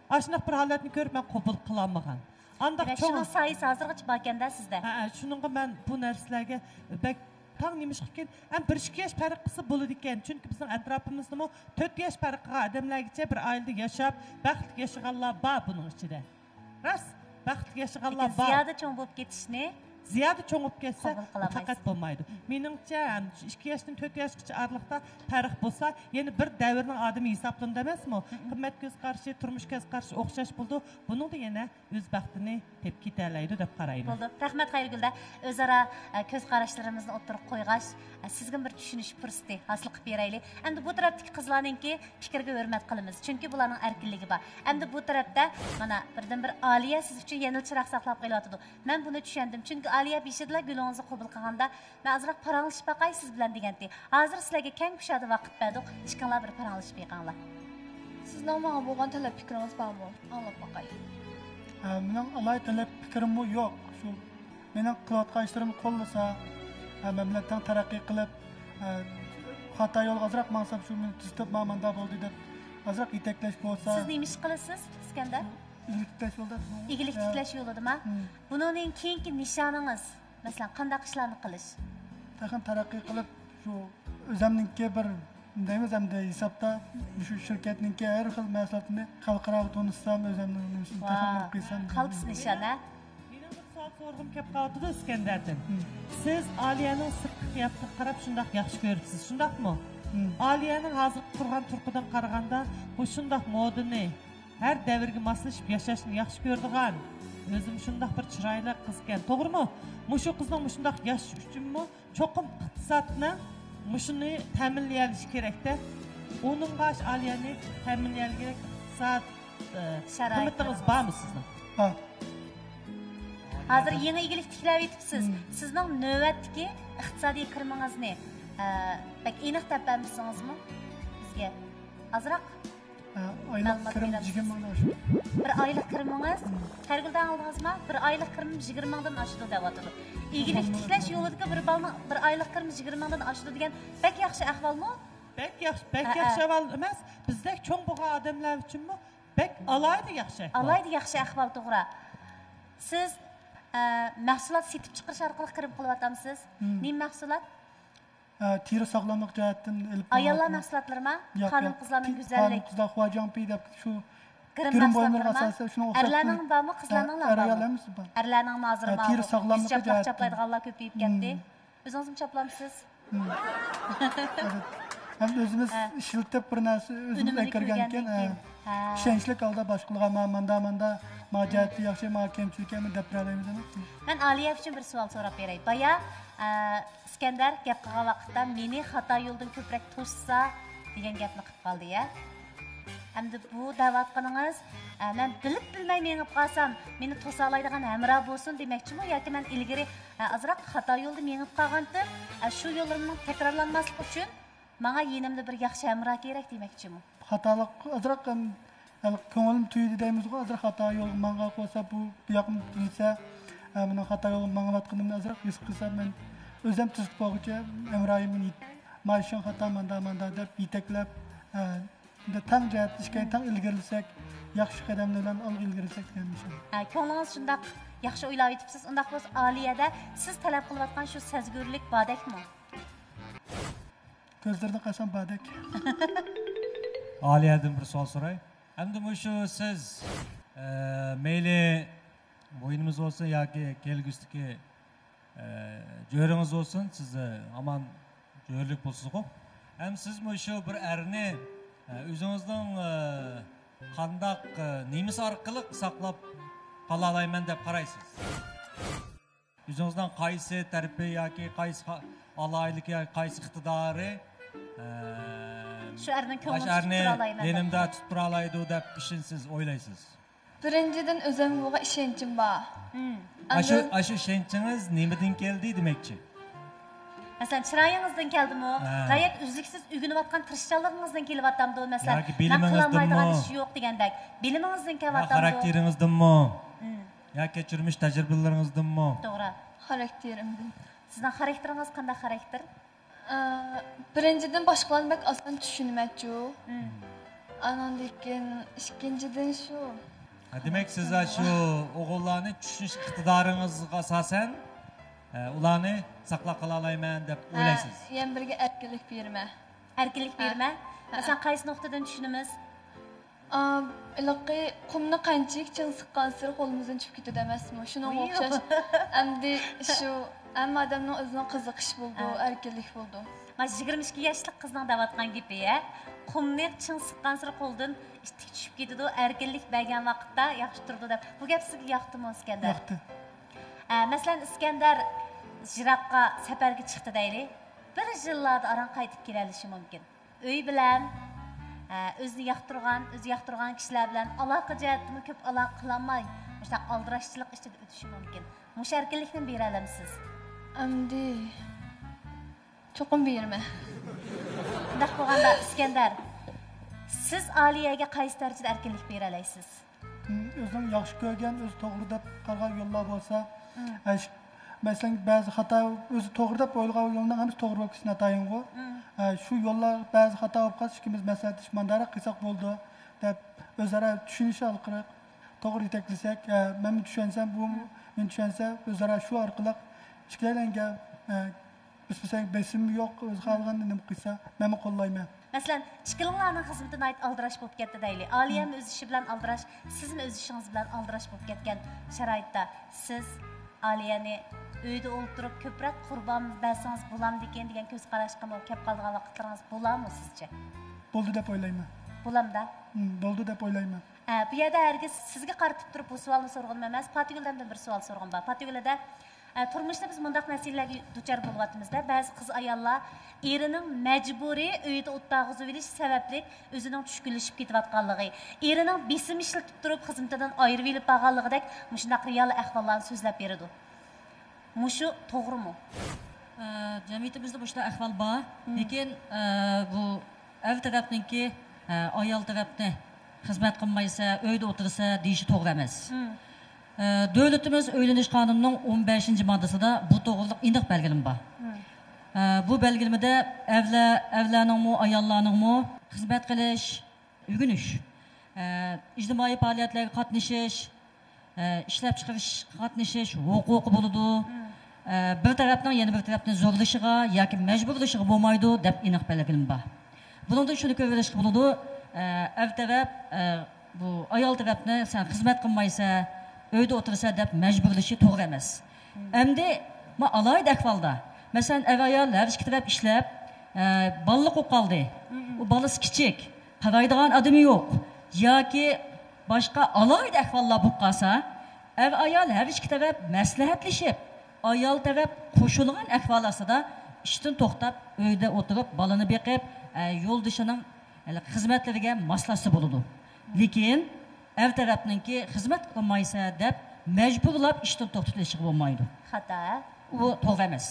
ئاشۇنداق بىر ھالەتنى كۆرۈپ مەن قوبۇل قىلالمىغان. ئانداق دېمەك، چوڭ شۇنىڭ سايىسى ھازىرغىچە باركەن-دە سىزدە. ھە، ھە، شۇنىڭغا مەن بۇ نەرسىلەرگە بەك تاڭ نېمىشقىكىن، ھەم بىر ئىككى ياش پەرق قىلسا بولىدىكەن. چۈنكى بىزنىڭ ئەتراپىمىزدىمۇ تۆت ياش پەرق قىلغان ئادەملەرگىچە بىر ئائىلىدە ياشاپ، بەختلىك ياشىغانلار بار بۇنىڭ ئىچىدە. راست، بەختلىك ياشىغانلار بار. لېكىن زىيادە چوڭ بولۇپ كېتىشنى زىيادە چوڭ بولۇپ كەتسە، قوبۇل قىلالمايسىز. پەقەت بولمايدۇ. مېنىڭچە، ھەم شۇ ئىككى ياشتىن تۆت ياشقىچە ئارىلىقتا پەرق بولسا، يەنە بىر دەۋرنىڭ ئادىمى ھېسابلىنىدۇ ئەمەسمۇ؟ قىممەت كۆز قارىشى، تۇرمۇش كۆز قارىشى ئوخشاش بولىدۇ. بۇنىڭدا يەنە ئۆز بەختىنى تېپىپ كېتەلەيدۇ دەپ قارايمەن. بولدى. رەھمەت، خەيرىگۈلدە. ئۆزئارا، ئە، كۆز قاراشلىرىمىزنى ئوتتۇرىغا قويغاچ، ئە، سىزگىمۇ بىر چۈشىنىش پۇرسىتى ھاسىل قىلىپ بېرەيلى. ئەمدى بۇ تەرەپتىكى قىزلارنىڭكى پىكرىگە ھۆرمەت قىلىمىز. چۈنكى بۇلارنىڭ ئەركىنلىكى بار. ئەمدى بۇ تەرەپتە، مانا، بىردىنبىر ئالىيە سىز ئۈچۈن يەنىلا چىراغ ساقلاپ قېلىۋاتىدۇ. مەن بۇنى چۈشەندىم. چۈنكى ئالىيە بېشىدىلا گۈلىڭىزنى قوبۇل قىلغاندا، مەن ئازراق پاراڭلىشىپ باقاي سىز بىلەن دېگەنتى. ھازىر سىلەرگە كەڭ كۇشادە ۋاقىت بەردۇق، ئىككىڭلار بىر پاراڭلىشىپ بېقىڭلار. سىزنىڭ ماڭا بولغان تەلەپ پىكرىڭىز بارمۇ؟ ئاڭلاپ باقاي. ھە، مېنىڭ ئالاھىدە تەلەپ پىكرىممۇ يوق. شۇ مېنىڭ قىلىۋاتقان ئىشلىرىمنى قوللىسا، ھە، مەن بىلەن تەڭ تەرەققىي قىلىپ، ھە، خاتا يولغا ئازراق ماڭسام، شۇ مېنى تۈزىتىپ، ماڭا مانداق بولدى دەپ ئازراق يېتەكلەش بولسا. سىز نېمە ئىش قىلىسىز، ئىسكەندەر؟ ئىگىلىك تىكلەش يولىدا. ئىگىلىك تىكلەش يولىدىما؟ بۇنىڭدىن كېيىنكى نىشانىڭىز؟ مەسىلەن، قانداق ئىشلارنى قىلىش؟ تېخىمۇ تەرەققىي قىلىپ، شۇ ئۆزەمنىڭكى بىر، دەيمىز ئەمدى ھېسابتا، شۇ شىركەتنىڭكى ھەر خىل مەھسۇلاتىنى خەلقئاراغا تونۇتسام، ئۆزەمنىڭ نېمىسىنى تېخىمۇ نېمە قىلسام. قالتىس نىشان، ھە؟ مېنىڭ بىر سوئال سورىغۇم كەپ قالىۋاتىدۇ ئىسكەندەردىن. سىز ئالىيەنىڭ سىرتقى قىياپىتىگە قاراپ شۇنداق ياخشى كۆرۈپسىز، شۇنداقمۇ؟ ئالىيەنىڭ ھازىرقى تۇرغان تۇرقىدىن قارىغاندا، بۇ شۇنداق مودىنى، ھەر دەۋرگە ماسلىشىپ ياشاشنى ياخشى كۆرىدىغان، ئۆزىمۇ شۇنداق بىر چىرايلىق قىزكەن، توغرىمۇ؟ مۇشۇ قىزنىڭ مۇشۇنداق ياشىشى ئۈچۈنمۇ چوقۇم ئىقتىسادنى، مۇشۇنى تەمىنلىيەلىشى كېرەكتە. ئۇنىڭغا ئاشۇ ئالىيەنى تەمىنلىيەلىگە ئىقتىساد، ئە، شارائىت قىممىتىڭىز بارمۇ سىزنىڭ؟ بار. ھازىر يېڭى ئىگىلىك تىكلەۋېتىپسىز. سىزنىڭ نۆۋەتتىكى ئىقتىسادىي كىرىمىڭىزنى، ئە، بەك ئېنىق دەپ بەرمىسىڭىزمۇ بىزگە ئازراق ئايلىق كىرىم يىگىرمە مىڭدىن ئاشىدۇ. بىر ئايلىق كىرىمىڭىز، خەيرىگۈلدىن ئاڭلىدىڭىزما؟ بىر ئايلىق كىرىمىم يىگىرمە مىڭدىن ئاشىدۇ دەۋاتىدۇ. ئىگىلىك تىكلەش يولىدىكى بىر بالىنىڭ بىر ئايلىق كىرىمى يىگىرمە مىڭدىن ئاشىدۇ دېگەن بەك ياخشى ئەھۋالمۇ؟ بەك ياخشى، بەك ياخشى ئەھۋال ئەمەس. بىزدەك چوڭ بولغان ئادەملەر ئۈچۈنمۇ بەك ئالاھىدە ياخشى ئەھۋال. ئالاھىدە ياخشى ئەھۋال، توغرا. سىز ئە، مەھسۇلات سېتىپ چىقىرىش ئارقىلىق كىرىم قىلىۋاتامسىز؟ مم. نېمە مەھسۇلات؟ ئە، تېرە ساغلاملىق جەھەتتىن ئېلىپ ئاياللار مەھسۇلاتلىرىما؟ ياق، خانىم ياق. قىزلارنىڭ تى-، گۈزەللىك. خانىم قىزلار خۇاجياڭپى دەپ شۇ گىرىم گىرىم بۇيۇملىرىغا مەھسۇلاتلىرىما؟ ئاساسەن شۇنىڭ ئوخشاش ئەرلەرنىڭ بۇ-، بارمۇ، ھە، قىزلارنىڭلا ئەر ئايال بارمۇ؟ ھەممىسى بار. ئەرلەرنىڭمۇ ھازىر ھە، ماۋۇ تېرە ساغلاملىقى يۈز چاپلاپ جەھەتتىن. چاپلايدىغانلار كۆپىيىپ كەتتى. مم. ئۆزىڭىزمۇ چاپلامسىز؟ مم. ھەم ئۆزىمىز ھە. ئىشلىتىپ بىر نەرسە ئۆزىمىز ئۈنۈمىنى ئەكىرگەنكەن، كۆرگەندىن ھە. كېيىن. ھە. ئىشەنچلىك ھالدا باشقىلارغا ما-، ماندا، ماندا، ما جەھەتتە ياخشى، ما كەمچىلىكى دەپ بېرەلەيمىز ئەمەسمۇ؟ مەن ئالىيە ئۈچۈن بىر سوئال سوراپ بېرەي. بايا، ئە، ئىسكەندەر گەپ قىلغان ۋاقىتتا مېنى خاتا يولدىن كۆپرەك توسسا دېگەن گەپنى قىلىپ قالدى، يە. ئەمدى بۇ دەۋاتقىنىڭىز، ئە، مەن بىلىپ بىلمەي مېڭىپ قالسام، مېنى توسالايدىغان ھەمراھ بولسۇن دېمەكچىمۇ ياكى مەن ئىلگىرى، ئە، ئازراق خاتا يولدا مېڭىپ قالغانتىم، ئە، شۇ يولۇمنىڭ تەكرارلانماسلىقى ئۈچۈن ماڭا يېنىمدا بىر ياخشى ھەمراھ كېرەك دېمەكچىمۇ؟ خاتالىق ئازراق، ئەم، ھېلىقى كۆڭلۈم تۈيدى دەيمىزغۇ، ئازراق خاتا يولغا ماڭغان بولسا، بۇ، بۇ ياقنى دېسە، ئە، مېنىڭ خاتا يولغا ماڭىۋاتقىنىمنى ئازراق ھېس قىلسا، مەن ئۆزۈم تۈزىتىپ بولغۇچە ھەمراھىم مېنى يېت-، ما ئىشىڭ خاتا، ماندا، ماندا دەپ يېتەكلەپ، ئە، تەڭ جەھەتتە ئىككىيلەن تەڭ ئىلگىرىلىسەك، ياخشى قەدەملەر بىلەن ئالغا ئىلگىرىلىسەك دېگەن نىشان. ھە، كۆڭلىڭىز شۇنداق ياخشى ئويلاۋېتىپسىز. ئۇنداق بولسا ئالىيەدە سىز تەلەپ قىلىۋاتقان شۇ سەزگۈرلۈك باردەكمۇ؟ كۆزلىرىدىن قارىسام باردەك. ئالىيەدىن بىر سوئال سوراي. ئەمدى مۇشۇ سىز، ئە، مەيلى بوينىمىز بولسۇن ياكى كەلگۈسىدىكى ئە، جۆرىڭىز بولسۇن، سىز، ئە، ھامان جۆرىلىك بولىسىزغۇ. ھەم سىز مۇشۇ بىر ئەرنى، ئە، ئۆزىڭىزنىڭ، ئە، قانداق، ئە، نېمىسى ئارقىلىق ساقلاپ قالالايمەن دەپ قارايسىز؟ ئۆزىڭىزنىڭ قايسى تەرىپى ياكى قايسى خا-، ئالاھىدىلىكى ياكى قايسى ئىقتىدارى، ئە، شۇ ئەرنىڭ كۆڭلىنى مۇشۇ ئەرنى تۇتۇپ تۇرالايمەن دەپ. يېنىمدا تۇتۇپ تۇرالايدۇ دەپ ئىشىنىسىز، ئويلايسىز؟ بىرىنچىدىن، ئۆزۈمگە بولغان ئىشەنچىم بار. مم. ئاشۇ، ئاندىن ئاشۇ ئىشەنچىڭىز نېمىدىن كەلدى دېمەكچى؟ مەسىلەن، چىرايىڭىزدىن كەلدىمۇ؟ ھە. غايەت ئۈزلۈكسىز ئۆگىنىۋاتقان تىرىشچانلىقىڭىزدىن كېلىۋاتامدۇ؟ مەسىلەن، ياكى مەن بىلىمىڭىزدىنمۇ؟ قىلالمايدىغان ئىش يوق دېگەندەك. بىلىمىڭىزدىن يا كېلىۋاتامدۇ؟ خاراكتېرىڭىزدىنمۇ؟ مم. ياكى تۇرمۇش تەجرىبىلىرىڭىزدىنمۇ؟ توغرا. خاراكتېرىمدىن. سىزنىڭ خاراكتېرىڭىز قانداق خاراكتېر؟ ئە، بىرىنچىدىن، باشقىلارنى بەك ئاسان چۈشىنىمەنچۇ. مم. ئاناندىن كېيىن، ئىككىنچىدىن شۇ. ھە، دېمەك، سىز شۇ ئوغۇللارنى چۈشىنىش ئىقتىدارىڭىزغا ئاساسەن، ئە، ئۇلارنى ساقلاپ قالالايمەن دەپ ھە، ئويلايسىز؟ يەنە بىرگە ئەركىنلىك بېرىمەن. ئەركىنلىك ھە. بېرىمەن؟ ھە. مەسىلەن، قايسى نۇقتىدىن چۈشىنىمىز؟ ئا، ھېلىقى قۇمنى قانچىلىك چىڭ سىققانسېرى قولىمىزدىن چۈشۈپ كېتىدۇ ئەمەسمۇ؟ شۇنىڭغا ئويۇ. ئوخشاش. ئەمدى شۇ ھەممە ئادەمنىڭ ئۆزىنىڭ قىزىقىشى بولىدۇ، ھە. ئەركىنلىك بولىدۇ. مانا يىگىرمە ئىككى ياشلىق قىزنىڭ دەۋاتقان گېپى، ھە؟ قۇمنى چىڭ سىققانسېرى قولدىن ئىتتىك چۈشۈپ كېتىدۇ، ئەركىنلىك بەرگەن ۋاقىتتا ياخشى تۇرىدۇ دەپ. بۇ گەپ سىزگە ياقتىمۇ، ئىسكەندەر؟ ياقتى. ئە، مەسىلەن، ئىسكەندەر يىراققا سەپەرگە چىقتى دەيلى. بىر يىللاردا ئاران قايتىپ كېلەلىشى مۇمكىن. ئۆي بىلەن، ئە، ئۆزىنى ياقتۇرغان، ئۆزى ياقتۇرغان كىشىلەر بىلەن ئالاقە جەھەتتىمۇ كۆپ ئالاقە قىلالماي، مۇشۇنداق ئالدىراشچىلىق ئىچىدە ئۆتۈشى مۇمكىن. مۇشۇ ئەركىنلىكنى بېرەلەمسىز؟ ئەمدى چوقۇم بېرىمەن. ئۇنداق بولغاندا، ئىسكەندەر، سىز ئالىيەگە قايسى دەرىجىدە ئەركىنلىك بېرەلەيسىز؟ ئۆزىنىڭ ياخشى كۆرگەن، ئۆزى توغرا دەپ قارىغان يوللار بولسا، مم. ئە، شۇ، مەسىلەن، بەزى خاتا، ئۆزى توغرا دەپ ئويلىغان يولنىڭ ھەممىسى توغرا بولۇپ كېتىشى ناتايىنغۇ. مم. ئە، شۇ يوللار بەزى خاتا بولۇپ قالسا، ئىككىمىز مەسلىھەتلىشىپ مانداقراق قىلساق بولىدۇ دەپ، ئۆزئارا چۈشىنىش ئارقىلىق توغرا يېتەكلىسەك، ئە، مەنمۇ چۈشەنسەم، بۇ مم. مېنى چۈشەنسە، ئۆزئارا شۇ ئارقىلىق ئىككىلەيلەنگە، ئە، بىز بىلسەك بېسىمى يوق، ئۆزى خالىغاننى نېمە قىلسا، مەنمۇ قوللايمەن. مەسىلەن، ئىككىڭلارنىڭ خىزمىتى ناھايىتى ئالدىراش بولۇپ كەتتى دەيلى. ئالىيەم ئۆز ئىشى بىلەن ئالدىراش، سىزمۇ ئۆز ئىشىڭىز بىلەن ئالدىراش بولۇپ كەتكەن شارائىتتا، سىز ئالىيەنى ئۆيدە ئولتۇرۇپ كۆپرەك قۇربان بەرسىڭىز بولامدىكىن دېگەن كۆز قاراشقىمۇ كەپ قالىدىغان ۋاقىتلىرىڭىز بولامۇ سىزچە؟ بولدى دەپ ئويلايمەن. بولامدا؟ ھىم، بولدى دەپ ئويلايمەن. ئە، بۇ يەردە ھەرگىز سىزگە قارىتىپ تۇرۇپ بۇ سوئالنى سورىغىنىم ئەمەس، پاتىگۈلدىن بىر سوئال سورىغۇم بار. پاتىگۈلدە، ئە، تۇرمۇشتا بىز مۇنداق مەسىلىلەرگە دۇچار بولۇۋاتىمىزدە، بەزى قىز ئاياللار ئېرىنىڭ مەجبۇرىي ئۆيدە ئولتۇرغۇزۇۋېلىش سەۋەبلىك ئۆزىنىڭ چۈشكۈنلىشىپ كېتىۋاتقانلىقى، ئېرىنىڭ بېسىم ئىشلىتىپ تۇرۇپ خىزمىتىدىن ئايرىۋېلىپ بارغانلىقىدەك مۇشۇنداق رېئال ئەھۋاللارنى سۆزلەپ بېرىدۇ. مۇشۇ توغرىمۇ؟ ئە، جەمئىيىتىمىزدە مۇشۇنداق ئەھۋال بار. مم. لېكىن، ئە، بۇ ئەر تەرەپنىڭكى، ئە، ئايال تەرەپنى خىزمەت قىلمايسە، ئۆيدە ئولتۇرسا دېيىشى توغرا ئەمەس. مم. ئە، دۆلىتىمىز ئۆيلىنىش قانۇنىنىڭ ئون بەشىنچى ماددىسىدا بۇ توغرىلىق ئېنىق بەلگىلىمە بار. مم. ئە، بۇ بەلگىلىمىدە ئەرلەر، ئەرلەرنىڭمۇ، ئاياللارنىڭمۇ خىزمەت قىلىش، ئۆگىنىش، ئە، ئىجتىمائىي پائالىيەتلەرگە قاتنىشىش، ئە، ئىشلەپچىقىرىشقا قاتنىشىش ھوقۇقى بولىدۇ. ئە، بىر تەرەپنىڭ يەنە بىر تەرەپنى زورلىشىغا ياكى مەجبۇرلىشىغا بولمايدۇ دەپ ئېنىق بەلگىلىمە بار. بۇنىڭدىن شۇنى كۆرۈۋېلىشقا بولىدۇ، ئە، ئەر تەرەپ، ئە، بۇ ئايال تەرەپنى «سەن خىزمەت قىلمايسەن، ئۆيدە ئولتۇرىسەن» دەپ مەجبۇرلىشى توغرا ئەمەس. ئەمدى ما ئالاھىدە ئەھۋالدا، مەسىلەن، ئەر-ئايال ھەر ئىككى تەرەپ ئىشلەپ، ئە، بالىلىق بولۇپ قالدى. ئۇ بالىسى كىچىك، قارايدىغان ئادىمى يوق ياكى باشقا ئالاھىدە ئەھۋاللار بولۇپ قالسا، ئەر-ئايال ھەر ئىككى تەرەپ مەسلىھەتلىشىپ، ئايال تەرەپ قوشۇلغان ئەھۋال ئاستىدا ئىشتىن توختاپ، ئۆيدە ئولتۇرۇپ، بالىنى بېقىپ، ئە، يولدىشىنىڭ ھېلىقى خىزمەتلىرىگە ماسلاشسا بولىدۇ. لېكىن ئەر تەرەپنىڭكى «خىزمەت قىلمايسەن» دەپ مەجبۇرلاپ ئىشتىن توختىتىۋېلىشىغا بولمايدۇ. خاتا. ئۇ توغرا ئەمەس.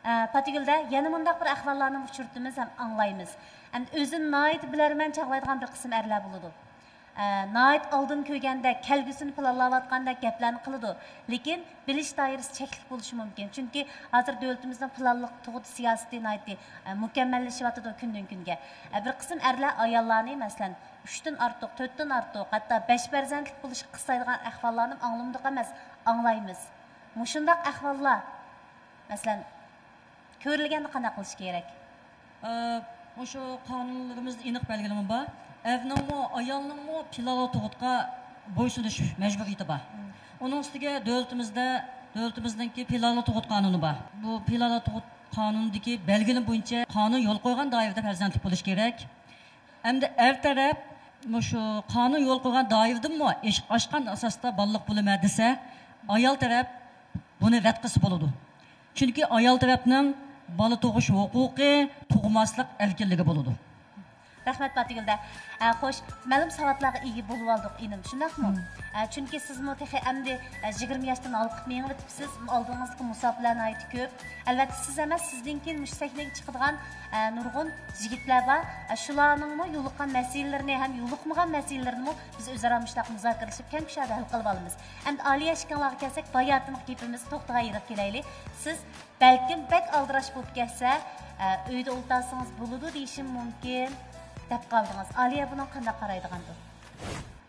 ئە، پاتىگۈلدە يەنە مۇنداق بىر ئەھۋاللارنى ئۇچرىتىمىز ھەم ئاڭلايمىز. ئەمدى ئۆزىنى ناھايىتى بىلەرمەن چاغلايدىغان بىر قىسىم ئەرلەر بولىدۇ. ئە، ناھايىتى ئالدىن كۆرگەندەك، كەلگۈسىنى پىلانلاۋاتقاندەك گەپلەرنى قىلىدۇ. لېكىن بىلىش دائىرىسى چەكلىك بولۇشى مۇمكىن. چۈنكى ھازىر دۆلىتىمىزنىڭ پىلانلىق تۇغۇت سىياسىتى ناھايىتى، ئە، مۇكەممەللىشىۋاتىدۇ كۈندىن-كۈنگە. ئە، بىر قىسىم ئەرلەر ئاياللارنى، مەسىلەن، ئۈچتىن ئارتۇق، تۆتتىن ئارتۇق، ھەتتا بەش پەرزەنتلىك بولۇشقا قىستايدىغان ئەھۋاللارنى ئاڭلىمىدۇق ئەمەس، ئاڭلايمىز. مۇشۇنداق ئەھۋاللار، مەسىلەن، كۆرۈلگەندە قانداق قىلىش كېرەك؟ ئە، مۇشۇ قانۇنلىرىمىزدا ئېنىق بەلگىلىمە بار. ئەرنىڭمۇ، ئايالنىڭمۇ پىلانلىق تۇغۇتقا بويسۇنۇش مەجبۇرىيىتى بار. ئۇنىڭ ئۈستىگە دۆلىتىمىزدە، دۆلىتىمىزنىڭكى پىلانلىق تۇغۇت قانۇنى بار. بۇ پىلانلىق تۇغۇت قانۇنىدىكى بەلگىلىمە بويىچە قانۇن يول قويغان دائىرىدە پەرزەنتلىك بولۇش كېرەك. ئەمدى ئەر تەرەپ مۇشۇ قانۇن يول قويغان دائىرىدىنمۇ ئېشىپ ئاشقان ئاساستا بالىلىق بولىمەن دېسە، ئايال تەرەپ بۇنى رەت قىلسا بولىدۇ. چۈنكى ئايال تەرەپنىڭ بالا تۇغۇش ھوقۇقى، تۇغماسلىق ئەركىنلىكى بولىدۇ. رەھمەت، پاتىگۈلدە. ئە، خوش، مەلۇم ساۋاتلارغا ئىگە بولۇۋالدۇق، ئىنىم، شۇنداقمۇ؟ مم. ئە، چۈنكى سىزمۇ تېخى ئەمدى، ئە، يىگىرمە ياشتىن ھالقىپ مېڭىۋېتىپسىز، ئالدىڭىزدىكى مۇساپىلەر ناھايىتى كۆپ. ئەلۋەتتە، سىز ئەمەس، سىزدىن كېيىن مۇشۇ سەھنىگە چىقىدىغان، ئە، نۇرغۇن يىگىتلەر بار. ئە، شۇلارنىڭمۇ يولۇققان مەسىلىلىرىنى ھەم يولۇقمىغان مەسىلىلىرىنىمۇ بىز ئۆزئارا مۇشۇنداق مۇزاكىرىلىشىپ، كەڭ كۇشادە ھەل قىلىۋالىمىز. ئەمدى ئالىيە ئىككىڭلارغا كەلسەك، باياتىنقى گېپىمىزنى توختىغان يېرىگە كېلەيلى. سىز بەلكىم بەك ئالدىراش بولۇپ كەتسە، ئە، ئۆيدە ئولتۇرسىڭىز بولىدۇ دېيىشىم مۇمكىن، دەپ قالدىڭىز. ئالىيە بۇنىڭغا قانداق قارايدىغاندۇ؟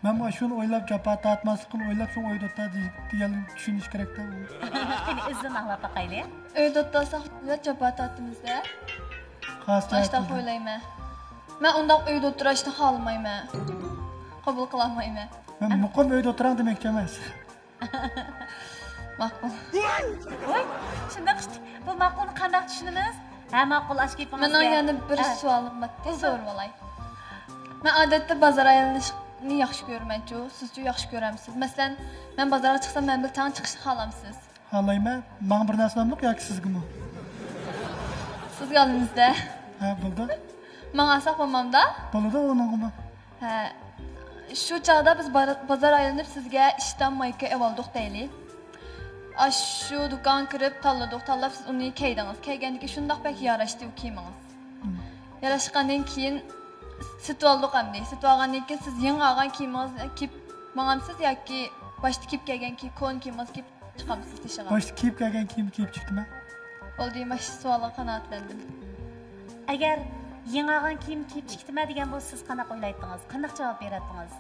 مەن ئاشۇنى ئويلاپ، جاپا تارتماسلىقىنى ئويلاپ، شۇڭا ئۆيدە ئولتۇر دېگەننى چۈشىنىش كېرەكتە. قېنى، ئۆزىدىن ئاڭلاپ باقايلى. ئئۆيدە ئولتۇرساق جاپا تارتىمىزدە. خاس ئاشتاق جەھەتتىن ئويلايمەن. مەن ئۇنداق ئۆيدە ئولتۇرۇشنى خالىمايمەن. قوبۇل قىلالمايمەن. مەن مۇقىم ئۆيدە ئولتۇراڭ دېمەكچى ئەمەس. ماقۇل. ۋاي، شۇنداق ئىشتىك. بۇ ماقۇلنى قانداق چۈشىنىمىز؟ ھە، ماقۇل، ئاشۇ گېپىڭىزگە. مېنىڭ يەنە بىر سوئالىم بار ئىدى، سورىۋالاي. مەن ئادەتتە بازار ئايلىنىشنى ياخشى كۆرىمەنچۇ، سىزچۇ ياخشى كۆرەمسىز؟ مەسىلەن، مەن بازارغا چىقسام، مەن بىلەن تەڭ چىقىشنى خالامسىز؟ خالايمەن. ماڭا بىر نەرسە ئالامدۇق ياكى سىزگىمۇ؟ سىزگە ئالىمىزدە. ھە، بولدى. ماڭا ئالساق بولمامدا؟ بولىدۇ، ئۇنىڭغىمۇ. ھە، شۇ چاغدا بىز بار-، بازار ئايلىنىپ سىزگە ئىشتان مايكا ئېۋالدۇق دەيلى. ئاشۇ دۇكانغا كىرىپ تاللىدۇق، تاللاپ سىز ئۇنى كىيدىڭىز. كىيگەندىن كېيىن شۇنداق بەك ياراشتى ئۇ كىيىمىڭىز. مم. ياراشقاندىن كېيىن سېتىۋالدۇق ئەمدى. سېتىۋالغاندىن كېيىن سىز يېڭى ئالغان كىيىمىڭىزنى كىيىپ ماڭامسىز ياكى باشتا كىيىپ كەلگەن كىي-، كونا كىيىمىڭىزنى كىيىپ چىقامسىز تېشىغا؟ باشتا كىيىپ كەلگەن كىيىم كىيىپ چىقتىمەن. بولدى، مانا شۇ سوئالغا قانائەتلەندىم. ئەگەر يېڭى ئالغان كىيىم كىيىپ چىقتىمەن دېگەن بولسا، سىز قانداق ئويلايتتىڭىز؟ قانداق جاۋاب بېرەتتىڭىز؟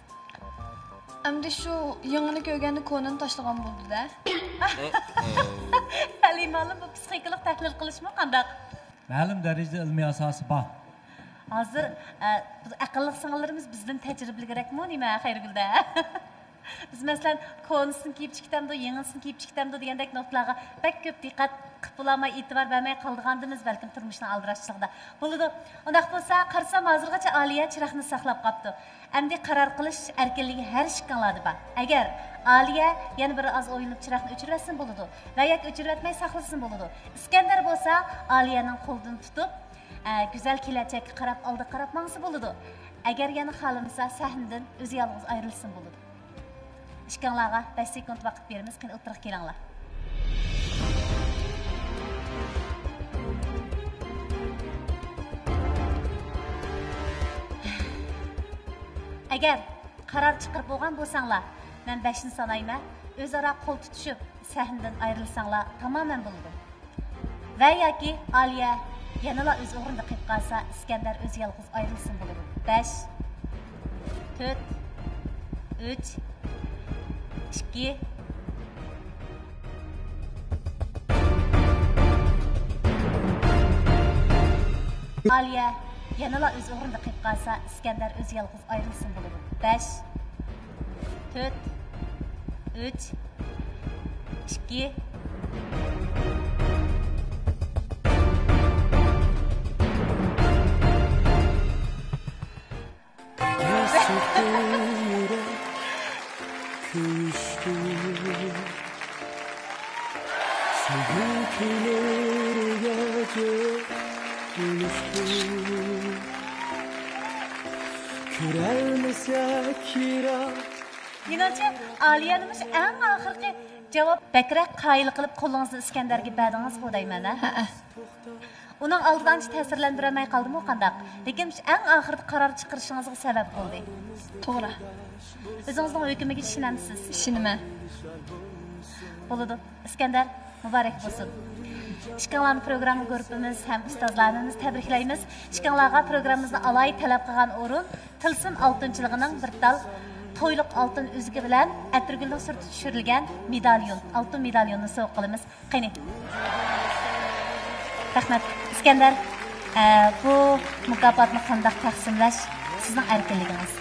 ئەمدى شۇ يېڭىنى كۆرگەندە كونىنى تاشلىغان بولدى-دە. ھەلىمە خانىم، بۇ پسىخىكىلىق تەھلىل قىلىشمۇ قانداق؟ مەلۇم دەرىجىدە ئىلمىي ئاساسى بار. ھازىر، ئە، بۇ ئەقىللىق سىڭىللىرىمىز بىزدىن تەجرىبىلىكرەكمۇ نېمە، خەيرىگۈلدە؟ بىز، مەسىلەن، كونىسىنى كىيىپ چىقىپتىمدۇ، يېڭىسىنى كىيىپ چىقىپتىمدۇ دېگەندەك نۇقتىلارغا بەك كۆپ دىققەت قىلىپ بولالماي، ئېتىبار بەرمەي قالىدىغاندىمىز بەلكىم تۇرمۇشنىڭ ئالدىراشچىلىقىدا. بولىدۇ. ئۇنداق بولسا، قارىسام، ھازىرغىچە ئالىيە چىراغنى ساقلاپ قاپتۇ. ئەمدى قارار قىلىش ئەركىنلىكى ھەر ئىككىڭلاردا بار. ئەگەر ئالىيە يەنە بىر ئاز ئويلىنىپ چىراغنى ئۆچۈرۈۋەتسىمۇ بولىدۇ ۋە ياكى ئۆچۈرۈۋەتمەي ساقلىسىمۇ بولىدۇ. ئىسكەندەر بولسا ئالىيەنىڭ قولىدىن تۇتۇپ، ئە، گۈزەل كېلەچەككە قاراپ، ئالدىغا قاراپ ماڭسا بولىدۇ. ئەگەر يەنە خالىمىسا، سەھنىدىن ئۆزى يالغۇز ئايرىلسىمۇ بولىدۇ. ئىككىڭلارغا بەش سېكۇنت ۋاقىت بېرىمىز، قېنى، ئوتتۇرىغا كېلىڭلار. ئەگەر قارار چىقىرىپ بولغان بولساڭلار، مەن بەشنى سانايمەن، ئۆزئارا قول تۇتۇشۇپ، سەھنىدىن ئايرىلساڭلار تامامەن بولىدۇ. ۋە ياكى ئالىيە يەنىلا ئۆز ئورنىدا قېلىپ قالسا، ئىسكەندەر ئۆزى يالغۇز ئايرىلسىمۇ بولىدۇ. بەش، تۆت، ئۈچ، ئىككى. ئالىيە يەنىلا ئۆز ئورنىدا قېلىپ قالسا، ئىسكەندەر ئۆزى يالغۇز ئايرىلسىمۇ بولىدۇ. بەش، تۆت، ئۈچ، ئىككى. مېنىڭچە، ئالىيەنىمۇ ئەڭ ئاخىرقى جاۋاب بەكرەك قايىل قىلىپ قولىڭىزنى ئىسكەندەرگە بەردىڭىزغۇ دەيمەن، ھە؟ ھەئە. ئۇنىڭ ئالدىدا ئانچە تەسىرلەندۈرەلمەي قالدىمۇ قانداق؟ لېكىن ئەڭ ئاخىرىدا قارار چىقىرىشىڭىزغا سەۋەب بولدى. توغرا. ئۆزىڭىزنىڭ ھۆكمىگە ئىشىنەمسىز؟ ئىشىنىمەن. بولىدۇ. ئىسكەندەر، مۇبارەك بولسۇن. ئىككىڭلارنى پروگرامما گۇرۇپپىمىز ھەم ئۇستازلارنىمىز تەبرىكلەيمىز. ئىككىڭلارغا پروگراممىمىزنى ئالاھىدە تەلەپ قىلغان ئورۇن، تىلسىم ئالتۇنچىلىقىنىڭ بىر تال تويلۇق ئالتۇن ئۈزۈكى بىلەن ئەتىرگۈلنىڭ سۈرىتى چۈشۈرۈلگەن مېداليون، ئالتۇن مېداليوننى سوۋغا قىلىمىز. قېنى، رەھمەت. ئىسكەندەر، ئە، بۇ مۇكاپاتنى قانداق تەقسىملەش سىزنىڭ ئەركىنلىكىڭىز.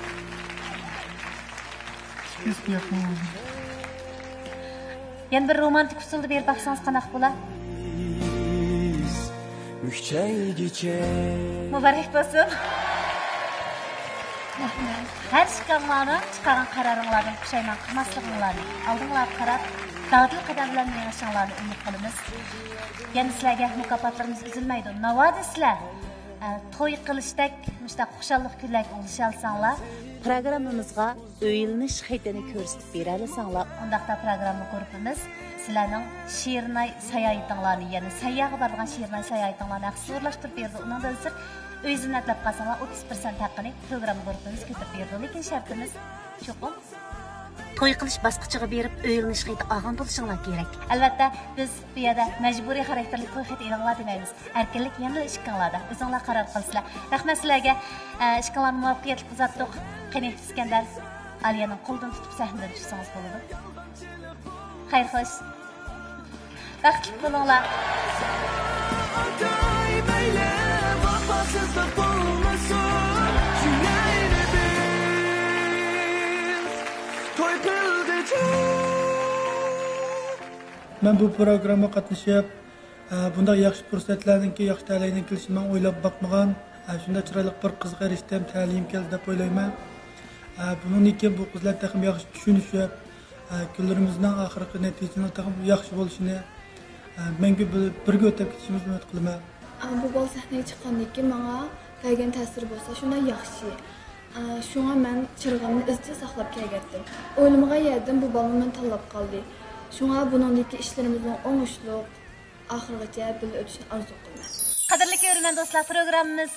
يەنە بىر رومانتىك ئۇسۇلدا بېرىپ باقسىڭىز قانداق بولا؟ مۇبارەك بولسۇن. رەھمەت. ھەر ئىككىڭلارنىڭ چىقارغان قارارىڭلاردىن پۇشايمان قىلماسلىقىڭلارنى، ئالدىڭلارغا قاراپ دادىل قەدەم بىلەن مېڭىشىڭلارنى ئۈمىد قىلىمىز. يەنە سىلەرگە مۇكاپاتلىرىمىز ئۈزۈلمەيدۇ. ناۋادا سىلەر، ئە، توي قىلىشتەك مۇشۇنداق خۇشاللىق كۈنلەرگە ئۇلىشالىساڭلار، پروگراممىمىزغا ئۆيلىنىش خېتىنى كۆرسىتىپ بېرەلىسەڭلار، ئۇنداقتا پروگرامما گۇرۇپپىمىز سىلەرنىڭ شېرىناي ساياھىتىڭلارنى، يەنى سەيياھقا بارىدىغان شېرىناي ساياھىتىڭلارنى ھەقسىز ئورۇنلاشتۇرۇپ بېرىدۇ. ئۇنىڭدىن سىرت، ئۆي زىننەتلەپ قالساڭلار، ئوتتۇز پىرسەنت ھەققىنى پروگرامما گۇرۇپپىمىز كۆتۈرۈپ بېرىدۇ. لېكىن شەرتىمىز چوقۇم توي قىلىش باسقۇچىغا بېرىپ ئۆيلىنىش خېتى ئالغان بولۇشۇڭلار كېرەك. ئەلۋەتتە، بىز بۇ يەردە مەجبۇرىي خاراكتېرلىك توي خېتى ئېلىڭلار دېمەيمىز. ئەركىنلىك يەنىلا ئىككىڭلاردا. ئۆزۈڭلار قارار قىلىسىلەر. رەھمەت سىلەرگە. ئە، ئىككىڭلارنى مۇۋەپپەقىيەتلىك ئۇزاتتۇق. قېنى، ئىسكەندەر، ئالىيەنىڭ قولىدىن تۇتۇپ سەھنىدىن چۈشسىڭىز بولىدۇ. خەير خوش. بەختلىك بولۇڭلار. مەن بۇ پروگراممىغا قاتنىشىپ، ئە، بۇنداق ياخشى پۇرسەتلەرنىڭكى، ياخشى تەلەينىڭ كېلىشىنى مەن ئويلاپ باقمىغان. ئە، شۇنداق چىرايلىق بىر قىزغا ئېرىشتىم، تەلىيىم كەلدى دەپ ئويلايمەن. ئە، بۇنىڭدىن كېيىن بۇ قىز بىلەن تېخىمۇ ياخشى چۈشىنىشىپ، ئە، كۈنلىرىمىزنىڭ ئاخىرقى نەتىجىنىڭ تېخىمۇ ياخشى بولۇشىنى، ئە، مەڭگۈ بىر-، بىرگە ئۆتەپ كېتىشىمىزنى ئۈمىد قىلىمەن. ئە، بۇ بالا سەھنىگە چىققاندىن كېيىن ماڭا بەرگەن تەسىرى بولسا شۇنداق ياخشى. ئە، شۇڭا مەن چىرىغىمنى ئىزچىل ساقلاپ كەلگەنتىم. ئويلىمىغان يەردىن بۇ بالىمۇ مېنى تاللاپ قالدى. شۇڭا بۇنىڭدىكى ئىشلىرىمىزنىڭ ئوڭۇشلۇق، ئاخىرغىچە بىللە ئۆتۈشىنى ئارزۇ قىلىمەن. قەدىرلىك كۆرۈرمەن دوستلار، پروگراممىمىز